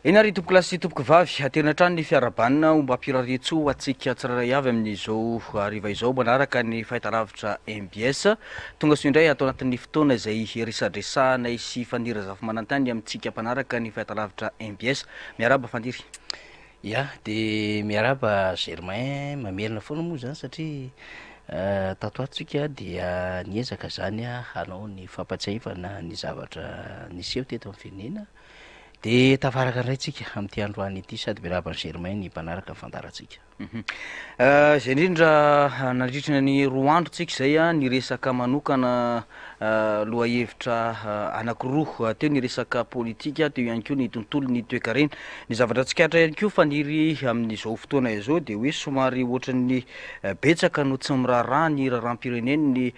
Eny ary tompokolahy sy tompokovavy, aterina hatrany ny fiarahabanina ombam-pirariantsoa ho antsika tsirairay avy amin'izao hariva izao manaraka ny fahitalavitra mbs. Tonga soa indray ato anatin'ny fotoana izay hiresadresahanay sy Faniry Razafimanantany amintsika mpanaraka ny fahitalavitra mbs. Miarahaba Faniry. Ya, de miarahaba Germain, mamerina foana moa zany satria tato ato tsika dia niezaka zany hanao ny fampatsiahivana ny zavatra niseho teto amin'ny firenena. De tafaraka indray tsika amin'ity androany ity sady miarahaba an'i Germain ny mpanaraka ny fandaharantsika. Izay indrindra nandritra ny 2 andro tsika izay niresaka manokana lohahevitra anankiroa. Teo ny resaka politika, teo ihany koa ny tontolon'ny toekarena. Ny zavatra tsikaritra ihany koa Faniry amin'izao fotoana izao dia hoe somary ohatran'ny betsaka no tsy miraharaha ny raharaham-pirenen'ny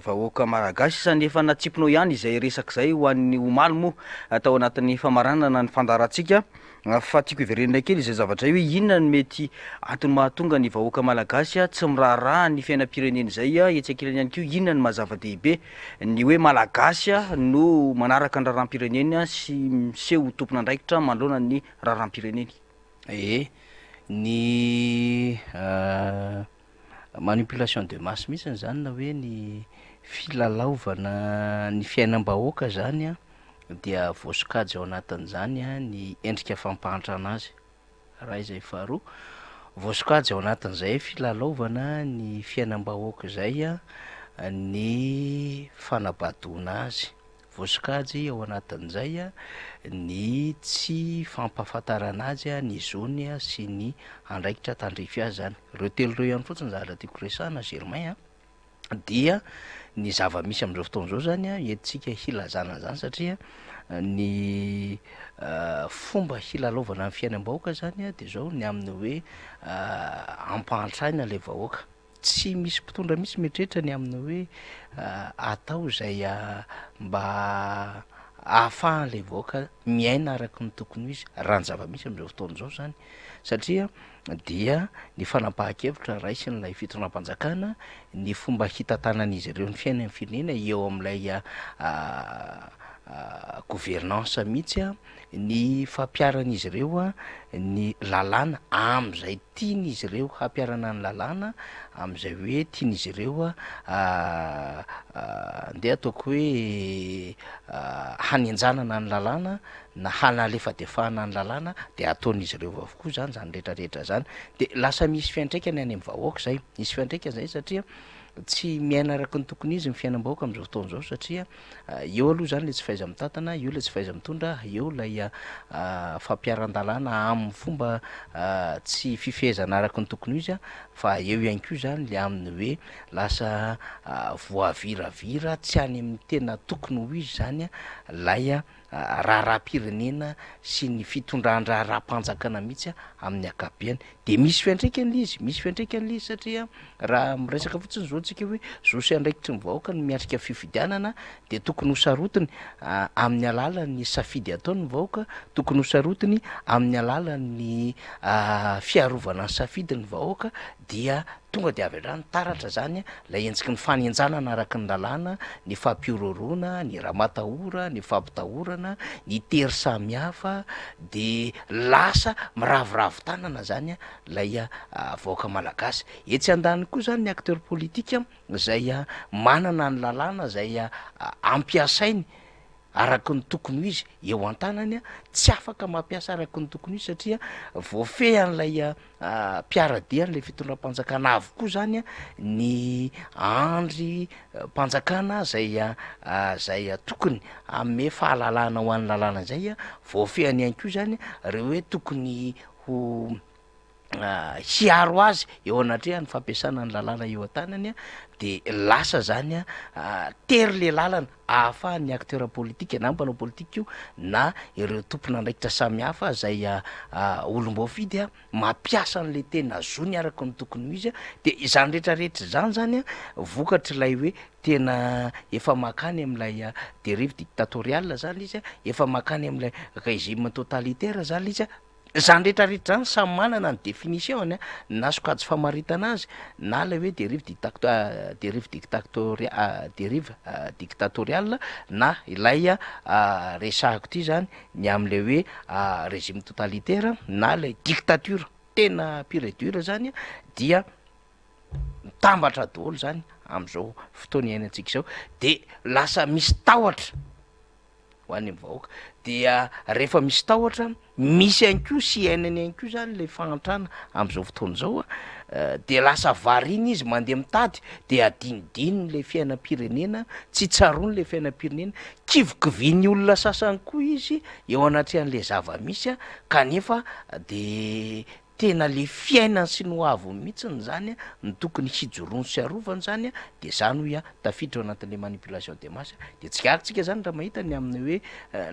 vahoaka malagasy. Isan'ny efa natsipinao ihany izay resaka izay ho an'ny omaly moa tao anatin'ny famaranana ny fandaharantsika, fa tiako hiverenana kely izay zavatra izay hoe inona no mety antony mahatonga ny vahoaka malagasy tsy miraharaha ny fiainam-pirenena izay, etsy ankilany ihany koa inona no maha zava-dehibe ny hoe malagasy no manaraka ny raharaham-pirenena sy miseho ho tompon'andraikitra manoloana ny raharaham-pireneny. Ee, ny manipulation de masse mihitsy zany na hoe ny filalaovana ny fiainam-bahoaka zany dia voasokajy ao anatin'izany ny endrika fampahantrana azy. Raha izay faharoa, voasokajy ao anatin'izay filalaovana ny fiainam-bahoaka izay ny fanabadoana azy. Voasokajy ao anatin'izay ny tsy fampahafantarana azy ny zony sy ny andraikitra tandrify azy zany. Ireo telo ireo ihany fotsiny zavatra tiako resahana Germain a, dia ny zava-misy amin'izao fotoana izao zany a, entintsika hilazana an'izany satria ny fomba hilalaovana ny fiainam-bahoaka zany a de zao ny amin'ny hoe ampahantraina ilay vahoaka. Tsy misy mpitondra mihitsy mieritreritra ny amin'ny hoe atao izay mba ahafahan'ilay vahoaka miaina araka ny tokony ho izy, raha ny zava-misy amin'izao fotoana izao zany, satria dia ny fanapahan-kevitra raisin'ilay fitondram-panjakana, ny fomba hitantanan'izy ireo ny fiainan'ny firenena eo amin'ilay gouvernance mihitsy an, ny fampiharan'izy ireo ny lalàna amin'izay tian'izy ireo hampiharana ny lalàna, amin'izay hoe tian'izy ireo ndeha ataoko hoe hanenjanana ny lalàna na hanalefadefahana ny lalàna de ataon'izy ireo avokoa zany zany rehetrarehetra zany, de lasa misy fiantraikany any amin'ny vahoaka zay, misy fiantraikany zay satria tsy miaina araka ny tokony izy ny fiainam-bahoaka amin'izao fotoana izao satria eo aloha zany le tsy fahaiza-mitantana, eo le tsy fahaiza-mitondra, eo ilay fampiharan-dalàna amin'ny fomba tsy fifehezana araka ny tokony ho izy a, fa eo ihany koa zany le amin'ny hoe lasa voaviravira tsy any amin'ny tena tokony ho izy zany lay raharaham-pirenena sy ny fitondran-draharaham-panjakana mihitsy amin'ny ankapobeny. De misy fiantraikany le izy, misy fiantraikany le izy satria raha miresaka fotsiny zao tsika hoe zo sy andraikitry ny vahoaka no miatrika fifidianana de tokony ho sarotiny amin'ny alalan'ny safidy ataony ny vahoaka, tokony ho sarotiny amin'ny alalan'ny fiarovana ny safidy ny vahoaka dia tonga de avy hatrany taratra zany lay endriky ny fanenjanana araky ny lalàna, ny fampihorohoroana, ny ramatahora, ny fampitahorana, ny tery samihafa de lasa miraviravy tanana zany lay vahoaka malagasy. Etsy andaniny koa zany ny acteur politique zay manana ny lalàna zay ampiasainy araky ny tokony ho izy eo an-tanany, tsy afaka mampiasa araky ny tokony ho izy satria voafehy an'ilay mpiara-dia an'ilay fitondram-panjakana avokoa zany ny andry mpanjakana zay zay tokony hanome fahalalana ho an'ny lalàna zay, voafehiny ihany koa zany reo hoe tokony ho hiaro azy eo anatrehan'ny fampiasana ny lalàna eo an-tanany de lasa zany tery le lalana ahafahan'ny acteur politique na mpanao politika io na ireo tompon'andraikitra samihafa zay olom-boafidy mampiasa an'le tena zony araka ny tokony ho izy de izany rehetrarehetra izany zany vokatr'ilay hoe tena efa makany amin'ilay dérive dictatoriale zany izy, efa makany amin'ilay régime totalitaire zany izy. Zany rehetra rehetra zany samy manana ny définition-ny a, na sokajy famaritana azy, na ilay hoe dérive dictact- dérive dictactoria- dérive dictatoriale na ilay resahako ity zany ny amin'ilay hoe régime totalitaire na ilay dictature tena pure et dure zany dia mitambatra daholo zany am'zao fotoana iainantsika izao de lasa misy tahotra. ho an'ny vahoaka dia rehefa misy tahotra misy ihany koa sy iainany ihany koa zany le fahantrana am'zao fotoana zao a de lasa variana izy mandeha mitady de adinodinony le fiainam-pirenena tsy tsaroany le fiainam-pirenena kivikivian'ny olona sasany koa izy eo anatrehan'le zava-misy a kanefa de Tena le fiainany sy ny ho aviny mihitsiny zany no tokony hijoroany sy arovany zany de zany hoy aho tafiditra ao anatin'le manipulation des masses de tsy gaga tsika zany raha mahita ny amin'ny hoe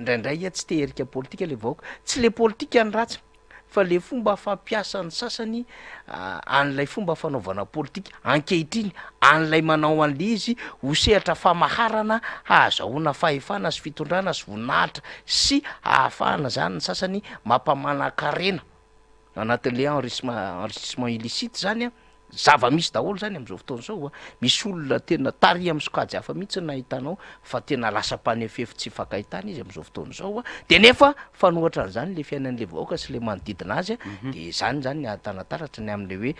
indraindray tsy te herika politika le vahoaka, tsy le politika no ratsy fa le fomba fampiasan'ny sasany an'ilay fomba fanaovana politika ankehitriny an'ilay manao an'le izy ho sehatra famaharana hahazahoana fahefana sy fitondrana sy voninahitra sy hahafahana zany ny sasany mampamanan-karena. Anatin'le enrichissement enrichissement illicite zany an, zava-misy daholo zany am'zao fotoana zao a, misy olona tena tary am'sokajy hafa mihitsy no ahitanao fa tena lasa mpanefefo tsy ifankahitana izy am'zao fotoana zao a, de nefa fanohatra an'zany le fiainan'le vahoaka sy le manodidina azy a, de zany zany ny ahitana taratra ny am'le hoe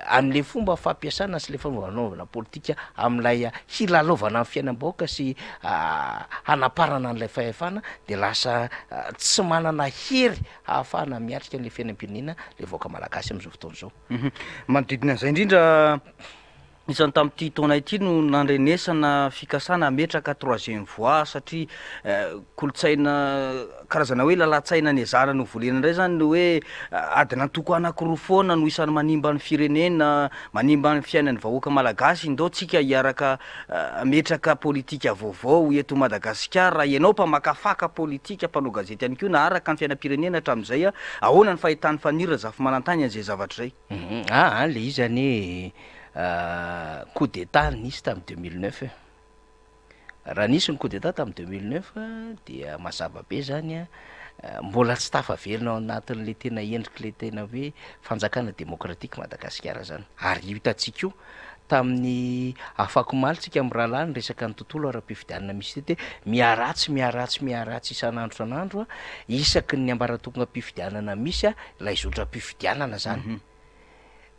am'le fomba fampiasana sy le fanaovana politika am'lay hilalaovana ny fiainam-bahoaka sy hanaparana an'lay fahefana de lasa tsy manana hery hahafahana miatrika an'ilay fiainam-pirenena ilay vahoaka malagasy amin'izao fotoana izao. Manodidina an'izay indrindra, isan'ny tamin'ity taona ity no nandrenesana fikasana hametraka troisième voie satria kolontsaina, karazana hoe lalan-tsaina niezahana novolena indray izany ny hoe adin'antoko anankiroa foana no isan'ny manimba ny firenena, manimba ny fiainan'ny vahoaka malagasy, ndao tsika hiaraka Hametraka politika vaovao eto Madagasikara ianao mpamakafaka politika, mpanao gazety ihany koa naharaka ny fiainam-pirenena hatramin'izay, ahoana ny fahitan'i Faniry Razafimanantany an'izay zavatra izay? Aa le izy anie coup d'etat nisy tamin'ny 2009 e, raha nisy ny coup d'etat tamin'ny 2009 dia mazava be zany an, mbola tsy tafaverina ao anatin'le tena endrik'le tena hoe fanjakana demokratika Madagasikara zany, ary io hitantsika io Tamin'ny afakomaly tsika mirahalahy niresaka ny tontolo ara-pifidianana misy teto hoe miharatsy miharatsy miharatsy isan'andro isan'andro isaky ny ambaratongam-pifidianana misy ilay zotram-pifidianana zany.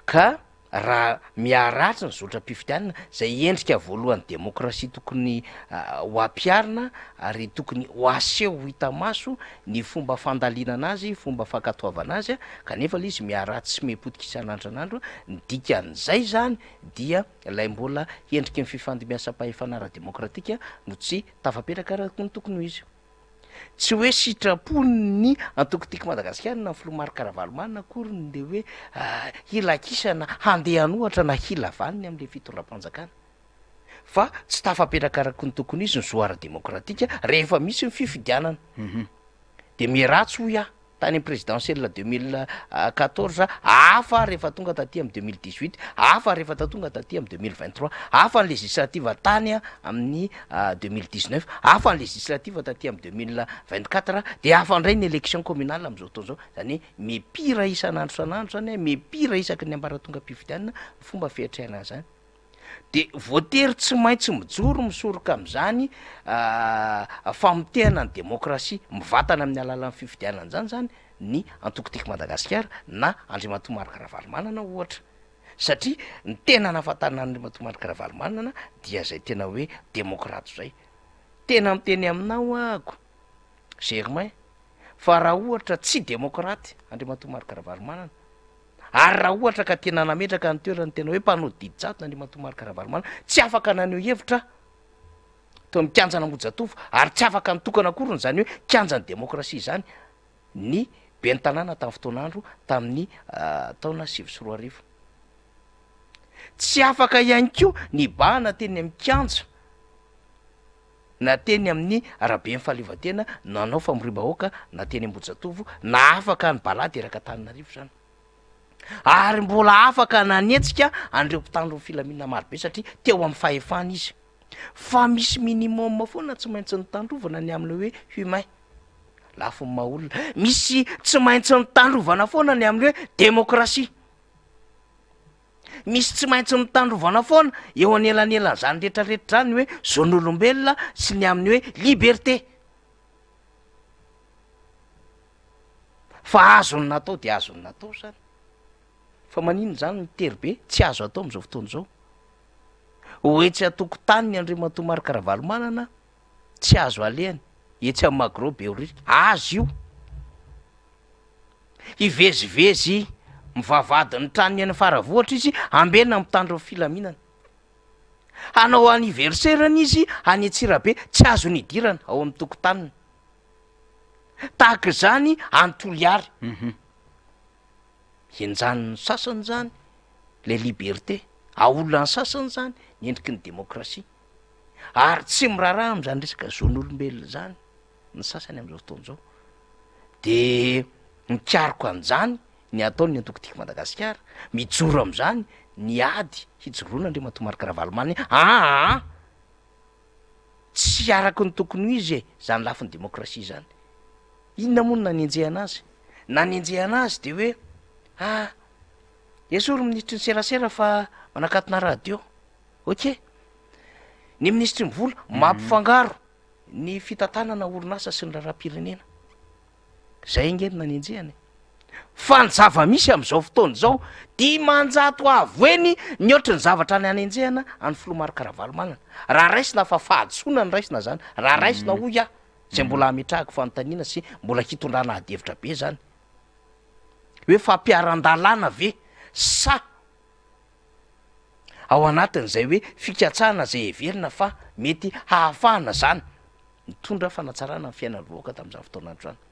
Ka raha miharatsy ny zotram-pifidianana, izay endrika voalohan'ny demokrasia tokony ho ampiharina ary tokony ho aseho ho hita maso ny fomba fandalinana azy, fomba fankatoavana azy, kanefa ilay izy miharatsy sy miha-potika isan'andro isan'andro, ny dikan'izay izany dia ilay mbola endriky ny fifandimbiasam-pahefana ara-demokratika no tsy tafapetraka araka ny tokony ho izy. Tsy hoe sitrapon'ny antoko Tiako Madagasikara na ny filoha Marc Ravalomanana akory ny le hoe hila-kisana handeha hanohatra na hila vaniny amin'ilay fitondram-panjakana. fa tsy tafapetraka araka ny tokony izy ny zo ara-demokratika rehefa misy ny fifidianana. De miharatsy hoy aho tany amin'ny présidentielle 2014, hafa rehefa tonga taty amin'ny 2018, hafa rehefa tonga taty amin'ny 2023, hafa ny législative tany amin'ny 2019, hafa ny législative taty amin'ny 2024, de hafa indray ny élection communale amin'izao fotoana izao, zany hoe mipira isan'andro isan'andro zany, mipira isaky ny ambaratongam-pifidianana ny fomba fiatrehana an'izany. De voatery tsy maintsy mijoro misoroka amin'izany famotehana ny demokrasia mivantana amin'ny alalan'ny fifidianana izany zany ny antoko Tiako Madagasikara na Andriamatoa Marc Ravalomanana ohatra. Satria ny tena nahafantarana an'Andriamatoa Marc Ravalomanana dia izay tena hoe demokraty izay. Tena miteny aminao ahako Germain fa raha ohatra tsy demokraty Andriamatoa Marc Ravalomanana, Ary raha ohatra ka tena nametraka ny toerany tena hoe mpanao didy jadona Andriamatoa Marc Ravalomanana, tsy afaka naneho hevitra teo amin'ny kianjan'Ambohijatovo ary tsy afaka nitokana akory izany hoe kianjan'ny demokrasia izany ny ben'ny tanàna tamin'ny fotoan'andro tamin'ny taona 2009. Tsy afaka ihany koa nibahana teny amin'ny kianja na teny amin'ny araben'ny fahaleovantena nanao famoriam-bahoaka na teny Ambohijatovo na afaka nibalady erak'Antananarivo izany. Ary mbola afaka nanetsika an'ireo mpitandro ny filaminana marobe satria teo amin'ny fahefana izy. Fa misy minimum foana tsy maintsy nitandrovana ny amin'ilay hoe humain. lafiny maha olona, misy tsy maintsy mitandrovana foana ny amin'ny hoe demokrasia. Misy tsy maintsy mitandrovana foana eo anelanelan'izany rehetrarehetra izany ny hoe zon'olombelona sy ny amin'ny hoe liberté. Fa azony natao dia azony natao izany. Fa maninona izany ny tery be tsy azo atao amin'izao fotoana izao? Ho etsy an-tokotaniny Andriamatoa Marc Ravalomanana tsy azo alehany, etsy amin'ny Magro Behoririka, azy io. Hivezivezy mivavahadin'ny tranony any Faravohitra izy, ambena mitandro ny filaminana. Hanao anniversaire-ny izy any Antsirabe, tsy azony idirana ao amin'ny tokotaniny. Tahaka izany any Toliara. Henjanin'ny sasany izany ilay liberté, aolan'ny sasany izany ny endriky ny demokrasia. Ary tsy miraharaha amin'izany resaka zon'olombelona izany ny sasany amin'izao fotoana izao. De mikaroka an'izany ny ataon'ny antoko Tiako Madagasikara, mijoro amin'izany ny ady hijoroana Andriamatoa Marc Ravalomanana, aa tsy araky ny tokony ho izy e, zany lafiny demokrasia zany. Inona moa no nanenjehana azy? Nanenjehana azy de hoe ah, esory minisitry ny serasera fa manakatona radio. Ok. Ny minisitry ny vola mampifangaro ny fitantanana orinasa sy ny raharaham-pirenena. Zay ange no nanenjehana e. Fa ny zava-misy amin'izao fotoana izao, 500 avo heny mihoatry ny zavatra nanenjehana an'i filoha Marc Ravalomanana. Raha raisina fa fahadisoana no raisina zany, raha raisina hoy aho, izay mbola hametrahako fanontaniana sy mbola hitondrana adihevitra be zany, hoe fampiharan-dalàna ve sa ao anatin'izay hoe fikatsahana izay heverina fa mety hahafahana zany mitondra fanatsarana ny fiainan'ny vahoaka tamin'izany fotoana andro izany.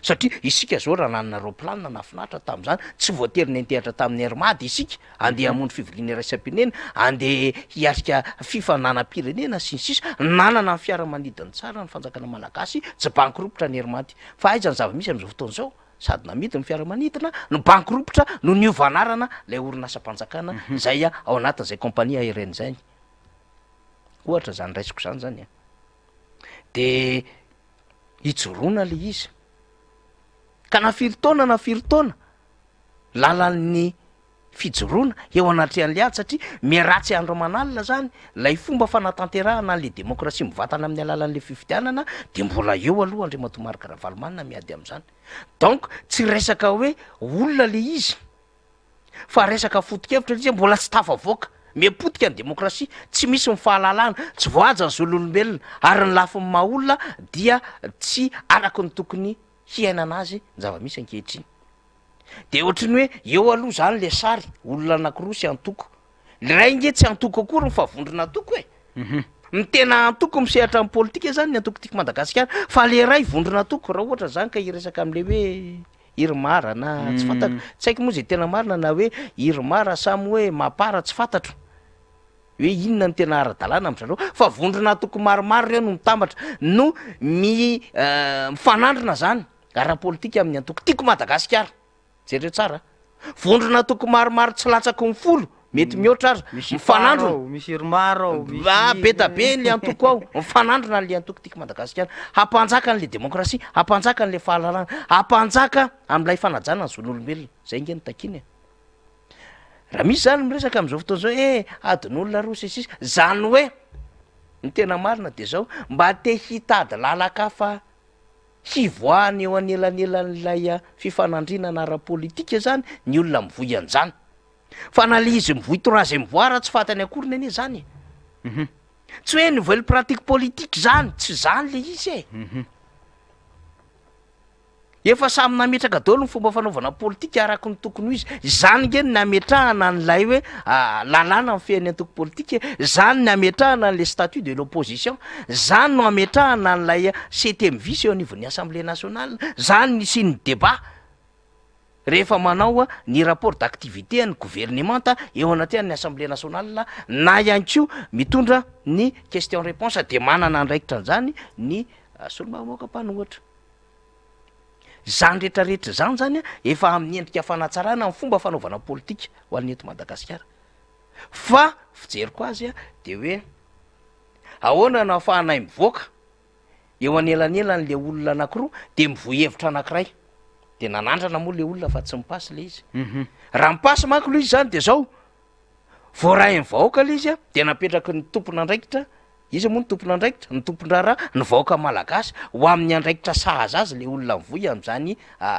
Satria isika zao raha nanana raoplanina nahafinaritra tamin'izany, tsy voatery niantehatra tamin'ny Air Mad isika, andeha hamonjy fivoriana iraisam-pirenena, andeha hiatrika fifaninanam-pirenena sy ny sisa, nanana ny fiaramanidiny tsara ny fanjakana malagasy, tsy bankirompitra ny Air Mad. Fa aiza ny zava-misy amin'izao fotoana izao? Sady namidy ny fiaramanidina no bankirompitra no niova anarana ilay orinasam-panjakana izay ao anatin'izay compagnie aérienne izay. Ohatra izany raisiko izany zany an. De ijoroana le izy. Ka na firy taona na firy taona, lalan'ny fijoroana eo anatrehan'le ady satria miharatsy andro aman'alina zany lay fomba fanatanterahana an'le demokrasia mivantana amin'ny alalan'le fifidianana de mbola eo aloha Andriamatoa Marc Ravalomanana miady amin'izany. Donc tsy resaka hoe olona le izy fa resaka foto-kevitra le izy mbola tsy tafavoaka. Miha-potika ny demokrasia, tsy misy ny fahalalahana, tsy voahaja ny zon'olombelona ary ny lafiny maha olona dia tsy araka ny tokony hiainana azy ny zava-misy ankehitriny. De ohatry ny hoe eo aloha zany le sary, olona anakiroa sy antoko. Ny iray nge tsy antoko akoriny fa vondron'antoko e. Ny tena antoko misehatra amin'ny politika zany ny antoko Tiako Madagasikara, fa le iray vondron'antoko, raha ohatra zany ka hiresaka am'le hoe Irmar na tsy fantako, tsy haiko moa zay tena marina na hoe Irmar sa moa hoe Mapar tsy fantatro hoe inona no tena ara-dalàna amin-dry zareo, fa vondron'antoko maromaro ireo no mitambatra no mi- mifanandrina zany. Ara-politika amin'ny antoko Tiako Madagasikara. Jereo tsara a. Vondron'antoko maromaro tsy latsaky ny folo, mety mihoatra aza, Misy mifanandrina. Faro ao, misy Irmar ao, misy. Ah, be da be le antoko ao, mifanandrina an'le antoko Tiako Madagasikara. Hampanjaka an'le demokrasia, hampanjaka an'le fahalalana, hampanjaka amin'ilay fanajana ny zon'olombelona. Zay ange no takiana e. Raha misy zany miresaka amin'izao fotoana izao hoe eh, adin'olona roa sy ny sisa, zany hoe ny tena marina de zao, mba te hitady lalan-kafa Hivoahana eo anelanelan'ilay fifanandrinana ara-politika izany ny olona mivoy an'izany. Fa na le izy mivoy troisième voie ara tsy fantany akoriny anie izany e. Tsy hoe nouvelle pratique politique izany, tsy izany le izy e. Efa samy nametraka daholo ny fomba fanaovana politika araka ny tokony ho izy. Izany nge no nametrahana an'ilay hoe lalàna mifehy ny antoko politika e. Izany no nametrahana an'ilay statut de l'opposition. Izany no ametrahana an'ilay septième vice eo anivon'ny assemblée nationale. Izany no isian'ny débat rehefa manao ny rapport d'activité an'ny governemanta eo anatrehan'ny assemblée nationale na ihany koa mitondra ny question réponse dia manana andraikitra an'izany ny solombavambahoaka mpanohitra. Izany rehetra rehetra izany zany efa amin'ny endrika fanatsarana ny fomba fanaovana politika ho an'ny eto Madagasikara. Fa fijeriko azy de hoe ahoana no ahafahanay mivoaka? Eo anelanelan' le olona anakiroa de mivoy hevitra anakiray. De nanandrana moa le olona fa tsy mipasy le izy. Raha mipasy manko lo izy zany de zao, voarain'ny vahoaka le izy a, de napetraky ny tompon'andraikitra, iza moa ny tompon'andraikitra? Ny tompon-draharaha, ny vahoaka malagasy, ho amin'ny andraikitra sahaza azy le olona mivoy amin'izany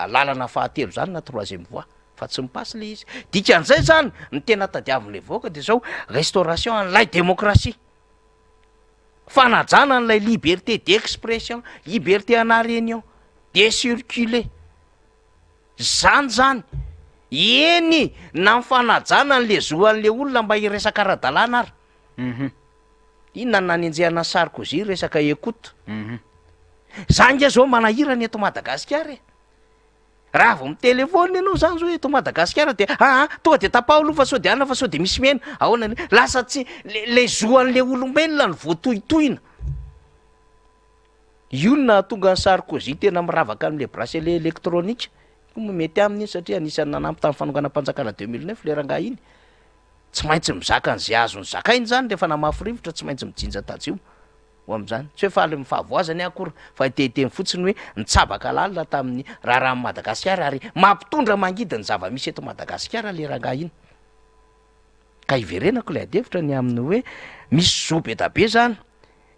lalana fahatelo zany na troisième voie, fa tsy mipasy le izy. Dikan'izay zany, ny tena tadiavin'le vahoaka de zao, restauration an'ilay démocratie. Fanajana an'ilay liberté d'expression, liberté ana réunion, de circuler. Zany zany, eny na ny fanajana an'le zo an'le olona mba hiresaka ara-dalàna ary. Inona no nanenjehana an'i Sarkozy resaka écoute? Zany nge zao manahirana eto Madagasikara e. Raha vao mi-telephone ianao zany zao eto Madagasikara de aa tonga de tapaho aloha fa sao de anona fa sao de misy mihaino, ahoana ny, lasa tsy le le zo an'le olombelona no voatohitohina. Io no nahatonga an'i Sarkozy tena miravaka an'le bracelet électronique, io moa mety aminy iny satria anisan'ny nanampy tamin'ny fanonganam-panjakana 2009 le rangahy iny, tsy maintsy mizaka an'izay azony zakainy zany rehefa namafy rivotra tsy maintsy mijinja tajio. Ho amin'izany. Tsy hoe faly amin'ny fahavoazany aho akory fa hiteniteny fotsiny hoe nitsabaka lalina tamin'ny raharahan'i Madagasikara ary mampitondra mangidy ny zava-misy eto Madagasikara ilay rangahy iny. Ka hiverenako ilay adihevitra ny amin'ny hoe misy zo be da be izany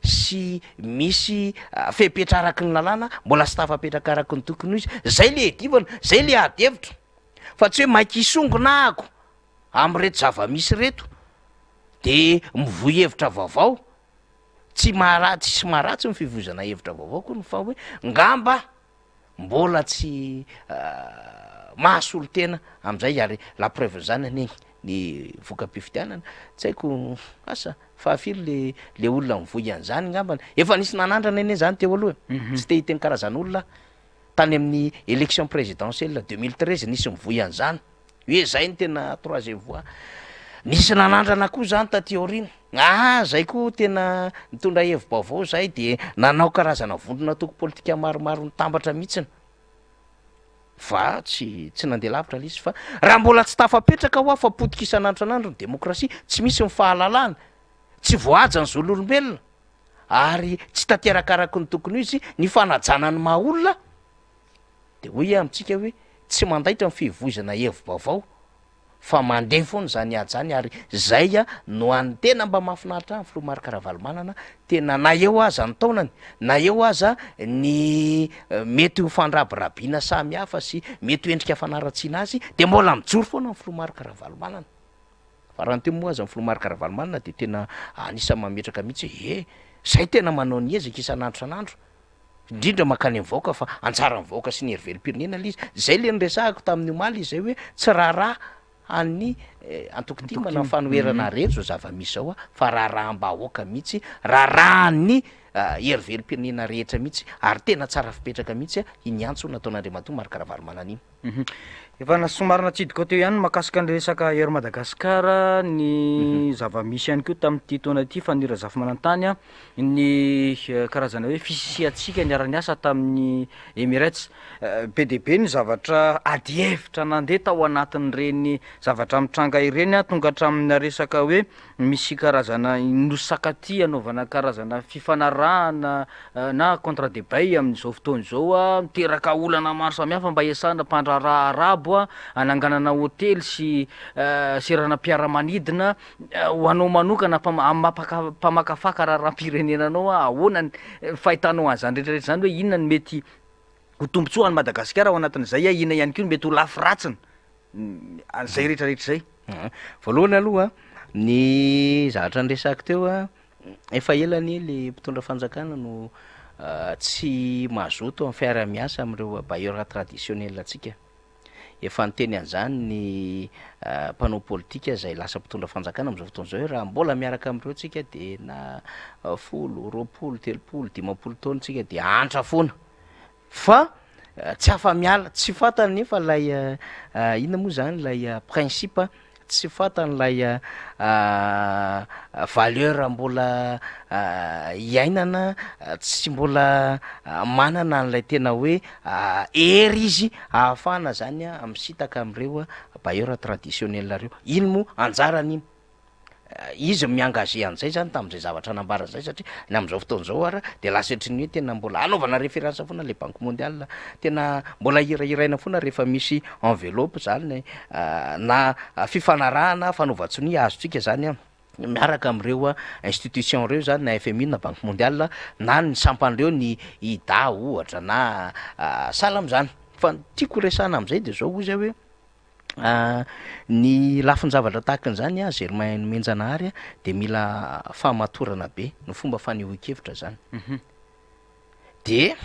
sy misy fepetra araky ny lalàna mbola tsy tafapetraka araky ny tokony ho izy. Izay ilay iadivana, izay ilay adihevitra fa tsy hoe maika hisongona ahako amin'ireto zava-misy ireto de mivoy hevitra vaovao. Tsy maharatsy sy maharatsy ny fivoizana hevitra vaovao akory fa hoe ngamba mbola tsy mahasolo tena amin'izay ary la preuve n'izany anie ny voka-pifidianana, tsy haiko asa fahafiry le le olona mivoy an'izany ngambany, efa nisy nanandrana anie zany teo aloha e, tsy te hiteny karazan'olona aho, tany amin'ny élection présidentielle 2013 nisy mivoy an'izany. Hoe zay no tena troisième voie. Nisy nanandrana koa zany taty aoriana. Ah, zay koa tena nitondra hevi-baovao zay de nanao karazana vondrona antoko politika maromaro nitambatra mihitsiny. Fa tsy tsy nandeha lavitra le izy fa raha mbola tsy tafapetraka hoa fa potika isan'andro isan'andro ny demokrasia, tsy misy ny fahalalahana, tsy voahaja ny zon'olombelona ary tsy tanteraka araka ny tokony ho izy ny fanajana ny maha olona, Dia hoy aho amintsika hoe tsy mandaitra ny fivoizana hevi-baovao fa mandeha foana izany ady izany ary izay no an'ny tena mba mahafinaritra ahy ny filoha Marc Ravalomanana, tena na eo aza ny taonany, na eo aza ny mety ho fandrabirabiana samihafa sy mety ho endrika fanaratsiana azy dia mbola mijoro foana ny filoha Marc Ravalomanana. Fa raha ny teo moa aza ny filoha Marc Ravalomanana dia tena anisan'ny mametraka mihitsy hoe e, izay tena manao ny ezaka isan'andro isan'andro. indrindra mankany amin'ny vahoaka fa anjaran'ny vahoaka sy ny hery velom-pirenena ilay izy, izay ilay niresahako tamin'ny omaly izay hoe tsy raharaha an'ny antoko tim na fanoherana rery izao zava-misy izao fa raharaham-bahoaka mihitsy, raharahan'ny hery velom-pirenena rehetra mihitsy ary tena tsara fipetraka mihitsy iny antso nataon'Andriamatoa Marc Ravalomanana iny. Efa somary natsidikao teo ihany ny mahakasika ny resaka Air Madagascar, ny zava-misy ihany koa tamin'ity taona ity fa ny Razafimanantany ny karazana hoe fisisihantsika niara-niasa tamin'ny Emirates. Be dia be ny zavatra adihevitra nandeha tao anatin'ireny zavatra mitranga ireny, tonga hatramin'ny resaka hoe misy karazana nosy Sakatia anaovana karazana fifanarahana na contrat de bail amin'izao fotoana izao, miteraka olana maro samihafa mba hiasana mpandraharaha arabo hananganana hotely sy seranam-piaramanidina. Ho anao manokana amin'ny maha mpamakafaka raharaham-pirenena anao, ahoana ny fahitanao an'izany rehetra rehetra izany hoe inona no mety ho tombontsoa an'i Madagasikara ao anatin'izay, inona ihany koa no mety ho lafy ratsiny an'izay rehetra rehetra izay? Voalohany aloha, ny zavatra niresahako teo an, efa ela anie le mpitondra fanjakana no tsy mazoto amin'ny fiaraha-miasa amin'ireo bailleurs traditionnels antsika. Efa niteny an'izany ny mpanao politika izay lasa mpitondra fanjakana amin'izao fotoana izao hoe raha mbola miaraka amin'ireo tsika dia na folo, 20, 30, 50 taona tsika dia hahantra foana. Fa tsy afa-miala, tsy fantany nefa ilay inona moa izany ilay principe, tsy fantany ilay valeur mbola iainana, tsy mbola manana an'ilay tena hoe hery izy ahafahana izany misintaka amin'ireo bailleurs traditionnels ireo. Iny moa anjarany iny. Izy mi-engager an'izay zany tamin'izay zavatra nambarany zay satria ny amin'izao fotoana izao ara de lasa ohatran'ny hoe tena mbola anaovana référence foana le banque mondiale, tena mbola hirahiraina foana rehefa misy enveloppe zany na fifanarahana fanaovan-tsonia azontsika zany an, miaraka amin'ireo institution reo zany na FMI na banque mondiale na ny sampan'ireo ny IDA ohatra na sahala am'zany, fa ny tiako horesahana am'zay de zao hozy aho hoe. Ny lafin-javatra tahaka an'izany an, Germain Nomenjanahary an, dia mila fahamatorana be ny fomba fanehoan-kevitra zany. De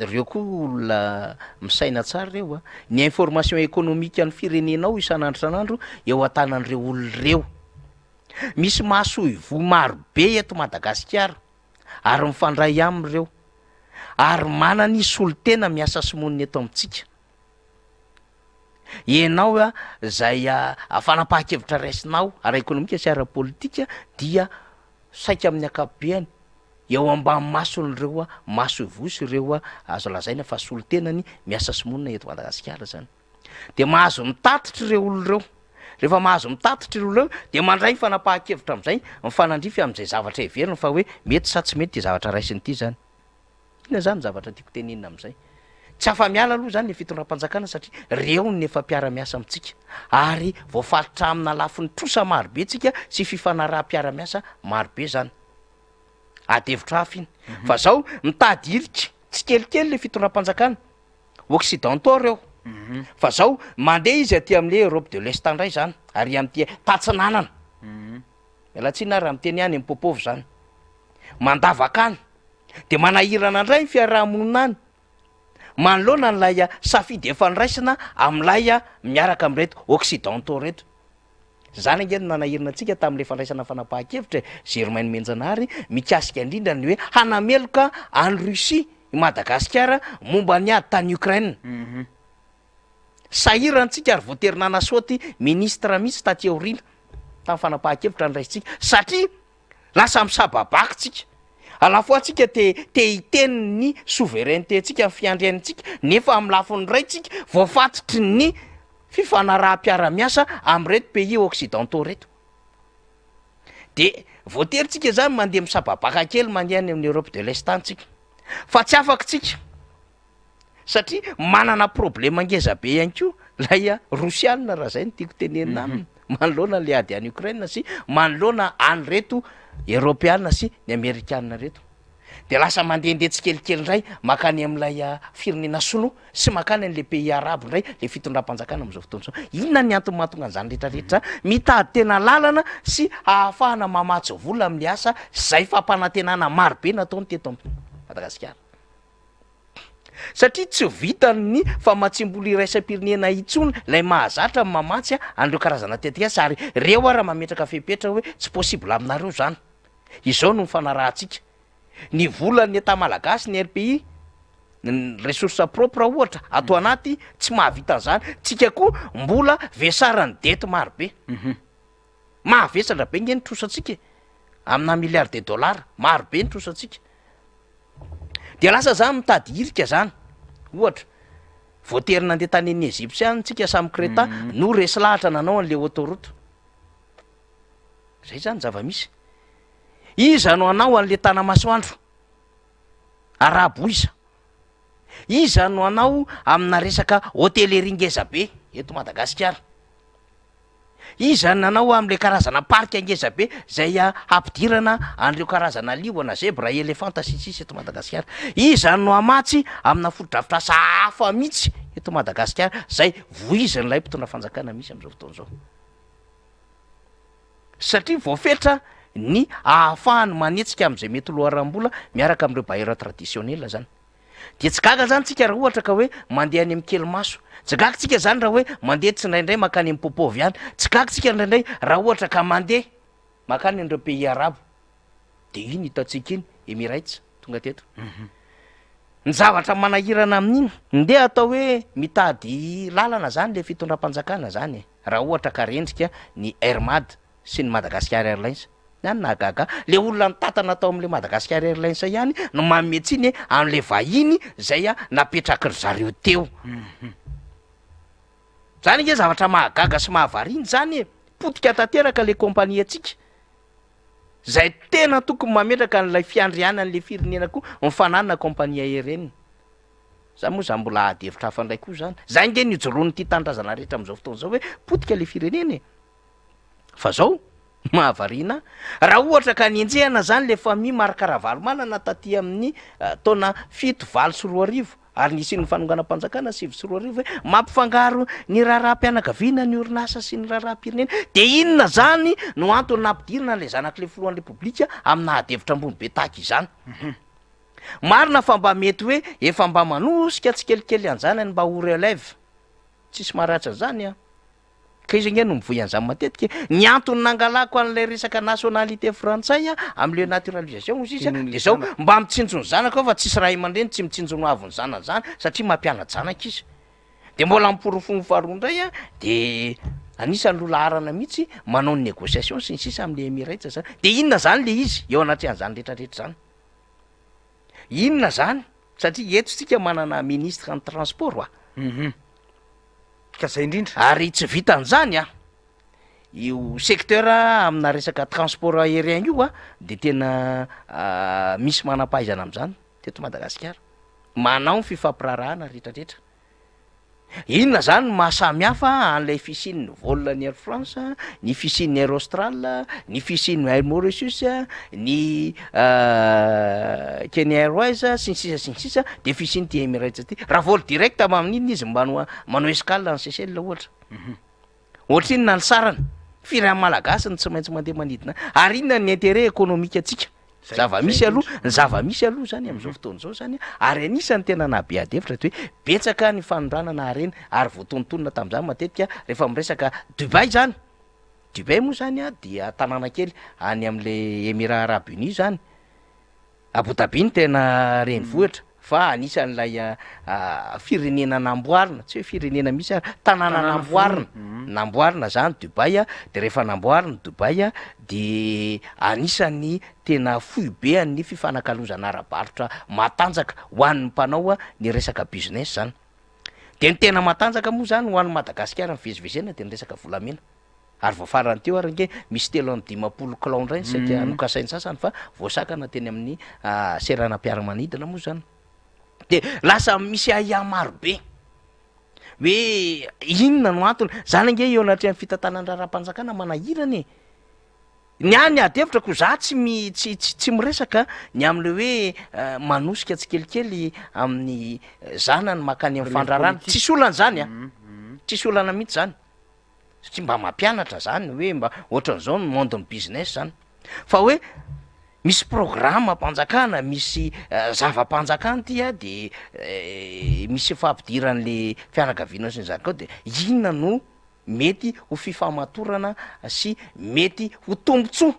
reo koa olona misaina tsara reo an, ny information économique an'ny firenenao isan'andro isan'andro eo an-tanan'ireo olona ireo. Misy masoivoho maro be eto Madagasikara ary mifandray aminy ireo, ary manana izy solontena miasa sy monina eto amintsika. Ianao izay fanapahan-kevitra raisinao ara-ekonomika sy ara-politika dia saika amin'ny ankapobeny eo ambany mason'ireo masoivoho sy ireo azo lazaina fa solontenany miasa sy monina eto Madagasikara izany. Dia mahazo mitatitra ireo olona ireo. Rehefa mahazo mitatitra ireo olona ireo dia mandray ny fanapahan-kevitra amin'izay mifanandrify amin'izay zavatra heveriny fa hoe mety sa tsy mety ity zavatra raisiny ity izany. Inona izany ny zavatra tiako tenenina amin'izay? Tsy afa-miala aloha izany ny fitondram-panjakana satria reo no efa mpiara-miasa amintsika ary voafaritra amina lafiny trosa marobe tsika sy fifanaraham-piara-miasa marobe izany. Ady hevitra hafa iny. Fa zao mitady hirika tsikelikely le fitondram-panjakana. Occidentaux reo. Fa zao mandeha izy aty amle Europe de l'Est indray zany, ary amty tatsinanana. Miala tsiny aho raha miteny any am Popov zany. Mandavaka any. De manahirana indray ny fiaraha-monina any manoloana an'ilay safidy efa noraisina amin'ilay miaraka amin'ireto occidentaux ireto. Izany ange no nanahirana antsika tamin'ilay fandraisana fanapahan-kevitra e, Germain Nomenjanahary, mikasika indrindra ny hoe hanameloka an'i Russie i Madagasikara momba ny ady tany Ukraine. Sahirana antsika ary voatery nanasaoty ministre mihitsy taty aoriana tamin'ny fanapahan-kevitra noraisintsika satria Lasa misababaka tsika. À la fois tsika te te hiteny ny souveraineté ntsika, ny fiandrianantsika, nefa amin'ny lafiny iray tsika voafatotry ny fifanaraham-piara-miasa amin'ireto pays occidentaux reto. De voatery tsika zany mandeha misababaka kely mandeha any amin'ny Europe de l'Est any tsika. Fa tsy afaka tsika. Satria manana problème ngeza be ihany koa ilay rosiana raha zay no tiako tenenina aminy manoloana le ady any Ukraine sy manoloana an'ireto eropeana sy ny amerikana reto. De lasa mandehandeha tsikelikely indray makany amin'ilay firenena sinoa sy makany an'le pays arabo indray le fitondram-panjakana amin'izao fotoana izao. Inona ny antony mahatonga an'izany rehetrarehetra zany? Mitady tena lalana sy ahafahana mamatsy vola amin'le asa izay fampanantenana marobe nataony teto Madagasikara. Satria tsy vitan'ny famatsiam-bola iraisam-pirenena intsony ilay mahazatra ny mamatsy an'ireo karazana tetikasa ary ireo ara mametraka fepetra hoe tsy possible aminareo izany. Izao no nifanarahantsika. Ny volan'ny Etat malagasy, ny RPI, ny ressources propres ohatra ato anaty tsy mahavita an'izany. Tsika koa mbola vesaran'ny dette marobe. Mahavesatra be nge ny trosantsika e! Amina milliards de dollars, maro be ny trosantsika. Dia lasa zany mitady hirika zany. Ohatra, voatery nandeha tany amin'ny Egyptiana tsika samy Creta no resy lahatra nanao an'le autoroute. Zay zany zava-misy. Iza no hanao an'le Tanamasoandro? Arabo iza? Iza no hanao amina resaka hôtellerie ngeza be eto Madagasikara? Iza no nanao amin'ilay karazana parc ngeza be izay hampidirana an'ireo karazana liona, zebra, elefanta sy ny sisa eto Madagasikara? Iza no hamatsy amina fotodrafitrasa hafa mihitsy eto Madagasikara izay voizin'ilay mpitondra fanjakana misy amin'izao fotoana izao? Satria voafetra ny ahafahany manetsika amin'izay mety ho loharanom-bola miaraka amin'ireo bailleurs traditionnels izany. Dia tsy gaga zany tsika raha ohatra ka hoe mandeha any amin'ny kelimaso. Tsy gaga tsika zany raha hoe mandeha tsindraindray mankany amin'ny Popov any. Tsy gaga tsika indraindray raha ohatra ka mandeha mankany an'ireo pays arabo. Dia iny hitantsika iny, Emirates, tonga teto. Ny zavatra manahirana amin'iny, ndeha atao hoe mitady lalana zany le fitondram-panjakana zany e, raha ohatra ka rendrika ny Air Mad sy ny Madagascar Airlines. Ny ahy no nahagaga ahy, le olona nitantana tao amin'le Madagascar Airlines ihany no manome tsiny an'le vahiny zay napetraky ry zareo teo. Zany ange zavatra mahagaga sy mahavariana zany e! Potika tanteraka le compagnie antsika. Zay tena tokony mametraka an'ilay fiandrianan'le firenena koa ny fananana compagnie aérienne. Zany moa zany mbola ady hevitra hafa indray koa zany. Zay nge no ijoroan'ity tanindrazana rehetra amin'izao fotoana izao hoe potika le firenena e. Fa zao, mahavariana ahy, raha ohatra ka nenjehana zany le famille Marc Ravalomanana taty amin'ny taona 2007 8 ary nisian'ny fanonganam-panjakana 2009 hoe mampifangaro ny raharaham-pianakaviana ny orinasa sy ny raharaham-pirenena, de inona zany no antony nampidirana an'ilay zanak'ilay filohan'ny Repoblika amina ady hevitra ambony be tahaka izany? Marina fa mba mety hoe efa mba manosika tsikelikely an'izany mba ho relève, tsisy maharatsy an'izany an! Ka izy ange no mivoy an'izany matetika e! Ny antony nangalako an'ilay resaka nationalité frantsay amin'ilay naturalisation hozy izy dia zao, mba mitsinjo ny zanako aho fa tsisy ray aman-dreny tsy mitsinjo ny hoavin'ny zanany zany satria mampiana-janaka izy. Dia mbola ny porofony faharoa indray an, dia anisan'ny loha laharana mihitsy manao ny négociation sy ny sisa amin'ilay Emirates zany. Dia inona zany ilay izy eo anatrehan'izany rehetrarehetra izany? Inona zany? Satria eto tsika manana ministre ny transport wa. Ka zay indrindra. Ary tsy vitan'izany an, io secteur amina resaka transport aérien io an, de tena misy manam-pahaizana am'zany teto Madagasikara, manao ny fifampiraharahana retraretra. Inona zany no maha samy hafa an'ilay fisian'ny vol ny Air France, ny fisian'ny Air Austral, ny fisian'ny Air Mauritius, ny Kenya Airways sy ny sisa sy ny sisa de fisian'ity Emirates ity. Raha vol direct amin'inona izy mba no manao escale any Seychelles ohatra? Ohatrinona ny sarany? Firy amin'ny Malagasy no tsy maintsy mandeha manidina any? Ary inona ny intérêt économique antsika? Zava-misy aloha, ny zava-misy aloha zany amin'izao fotoana izao zany ary anisan'ny tena nahabe ady hevitra de hoe betsaka ny fanondranana harena ary voatonontonona tamin'izany matetika rehefa miresaka Dubaï zany. Dubaï moa zany an dia tanàna kely any amin'ilay Emirats Arabes Unis zany. Abu Dhabi no tena renivohitra fa anisan'ilay firenena namboarina, tsy hoe firenena mihitsy ary, tanàna namboarina, namboarina zany Dubaï a, de rehefa namboarina Dubaï a de anisan'ny tena foibe an'ny fifanakalozana ara-barotra matanjaka ho an'ny mpanao ny resaka business zany. De ny tena matanjaka moa zany ho an'i Madagasikara mivezivezena de ny resaka volamena. Ary vao farany teo ary ange misy 53 kilao indray ny saika nokasain'ny sasany fa voasakana teny amin'ny seranam-piaramanidina moa zany. De lasa misy ahiahy maro be hoe inona no antony? Zany ange eo anatrehan'ny fitantanan'ny raharaham-panjakana manahirana e! Ny ahy ny ady hevitra ko za tsy mi- tsy tsy tsy miresaka ny amin'le hoe manosika tsikelikely amin'ny zanany mankany amin'ny fandraharahana, tsisy olana zany an, tsisy olana mihitsy zany. satria mba mampianatra zany hoe mba ohatran'izao ny monde ny business zany fa hoe misy programme-mpanjakana misy zava-panjakana ty a de misy fampidiran'le fianakaviana sy ny zanakao de inona no mety ho fifamatorana sy mety ho tombotsoa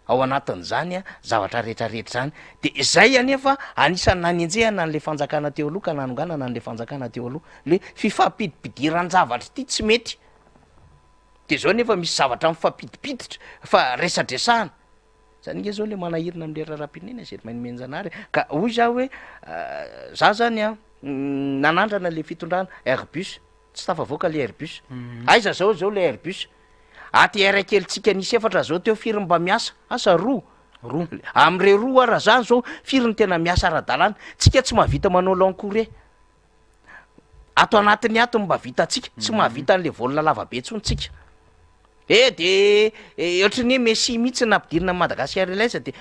ao anatin'izany zavatra rehetra rehetra izany, de izay anefa anisan'ny nanenjehana an'le fanjakana teo aloha ka nanonganana an'le fanjakana teo aloha, le fifampidipidiran-javatra ity tsy mety, de zao nefa misy zavatra mifampidipiditra fa resadresahana, zany nge zao le manahirana am'le raharaham-pirenena zay ry Mainomenjanahary e, ka hoy za hoe za zany an nanandrana le fitondrana Airbus, tsy tafavoaka le Airbus, aiza zao zao le Airbus? ATR kelintsika nisy efatra zao teo firy mba miasa? Asa roa? Roa. Am'ireo roa ara zany zao firy ny tena miasa ara-dalàna? Tsika tsy mahavita manao long courrier. Ato anatin'ny ato no mba vitantsika, tsy mahavita an'le vol lava be intsony tsika. Eh de ohatry ny hoe Messi mihitsy no nampidirina an'i Madagascar Airlines de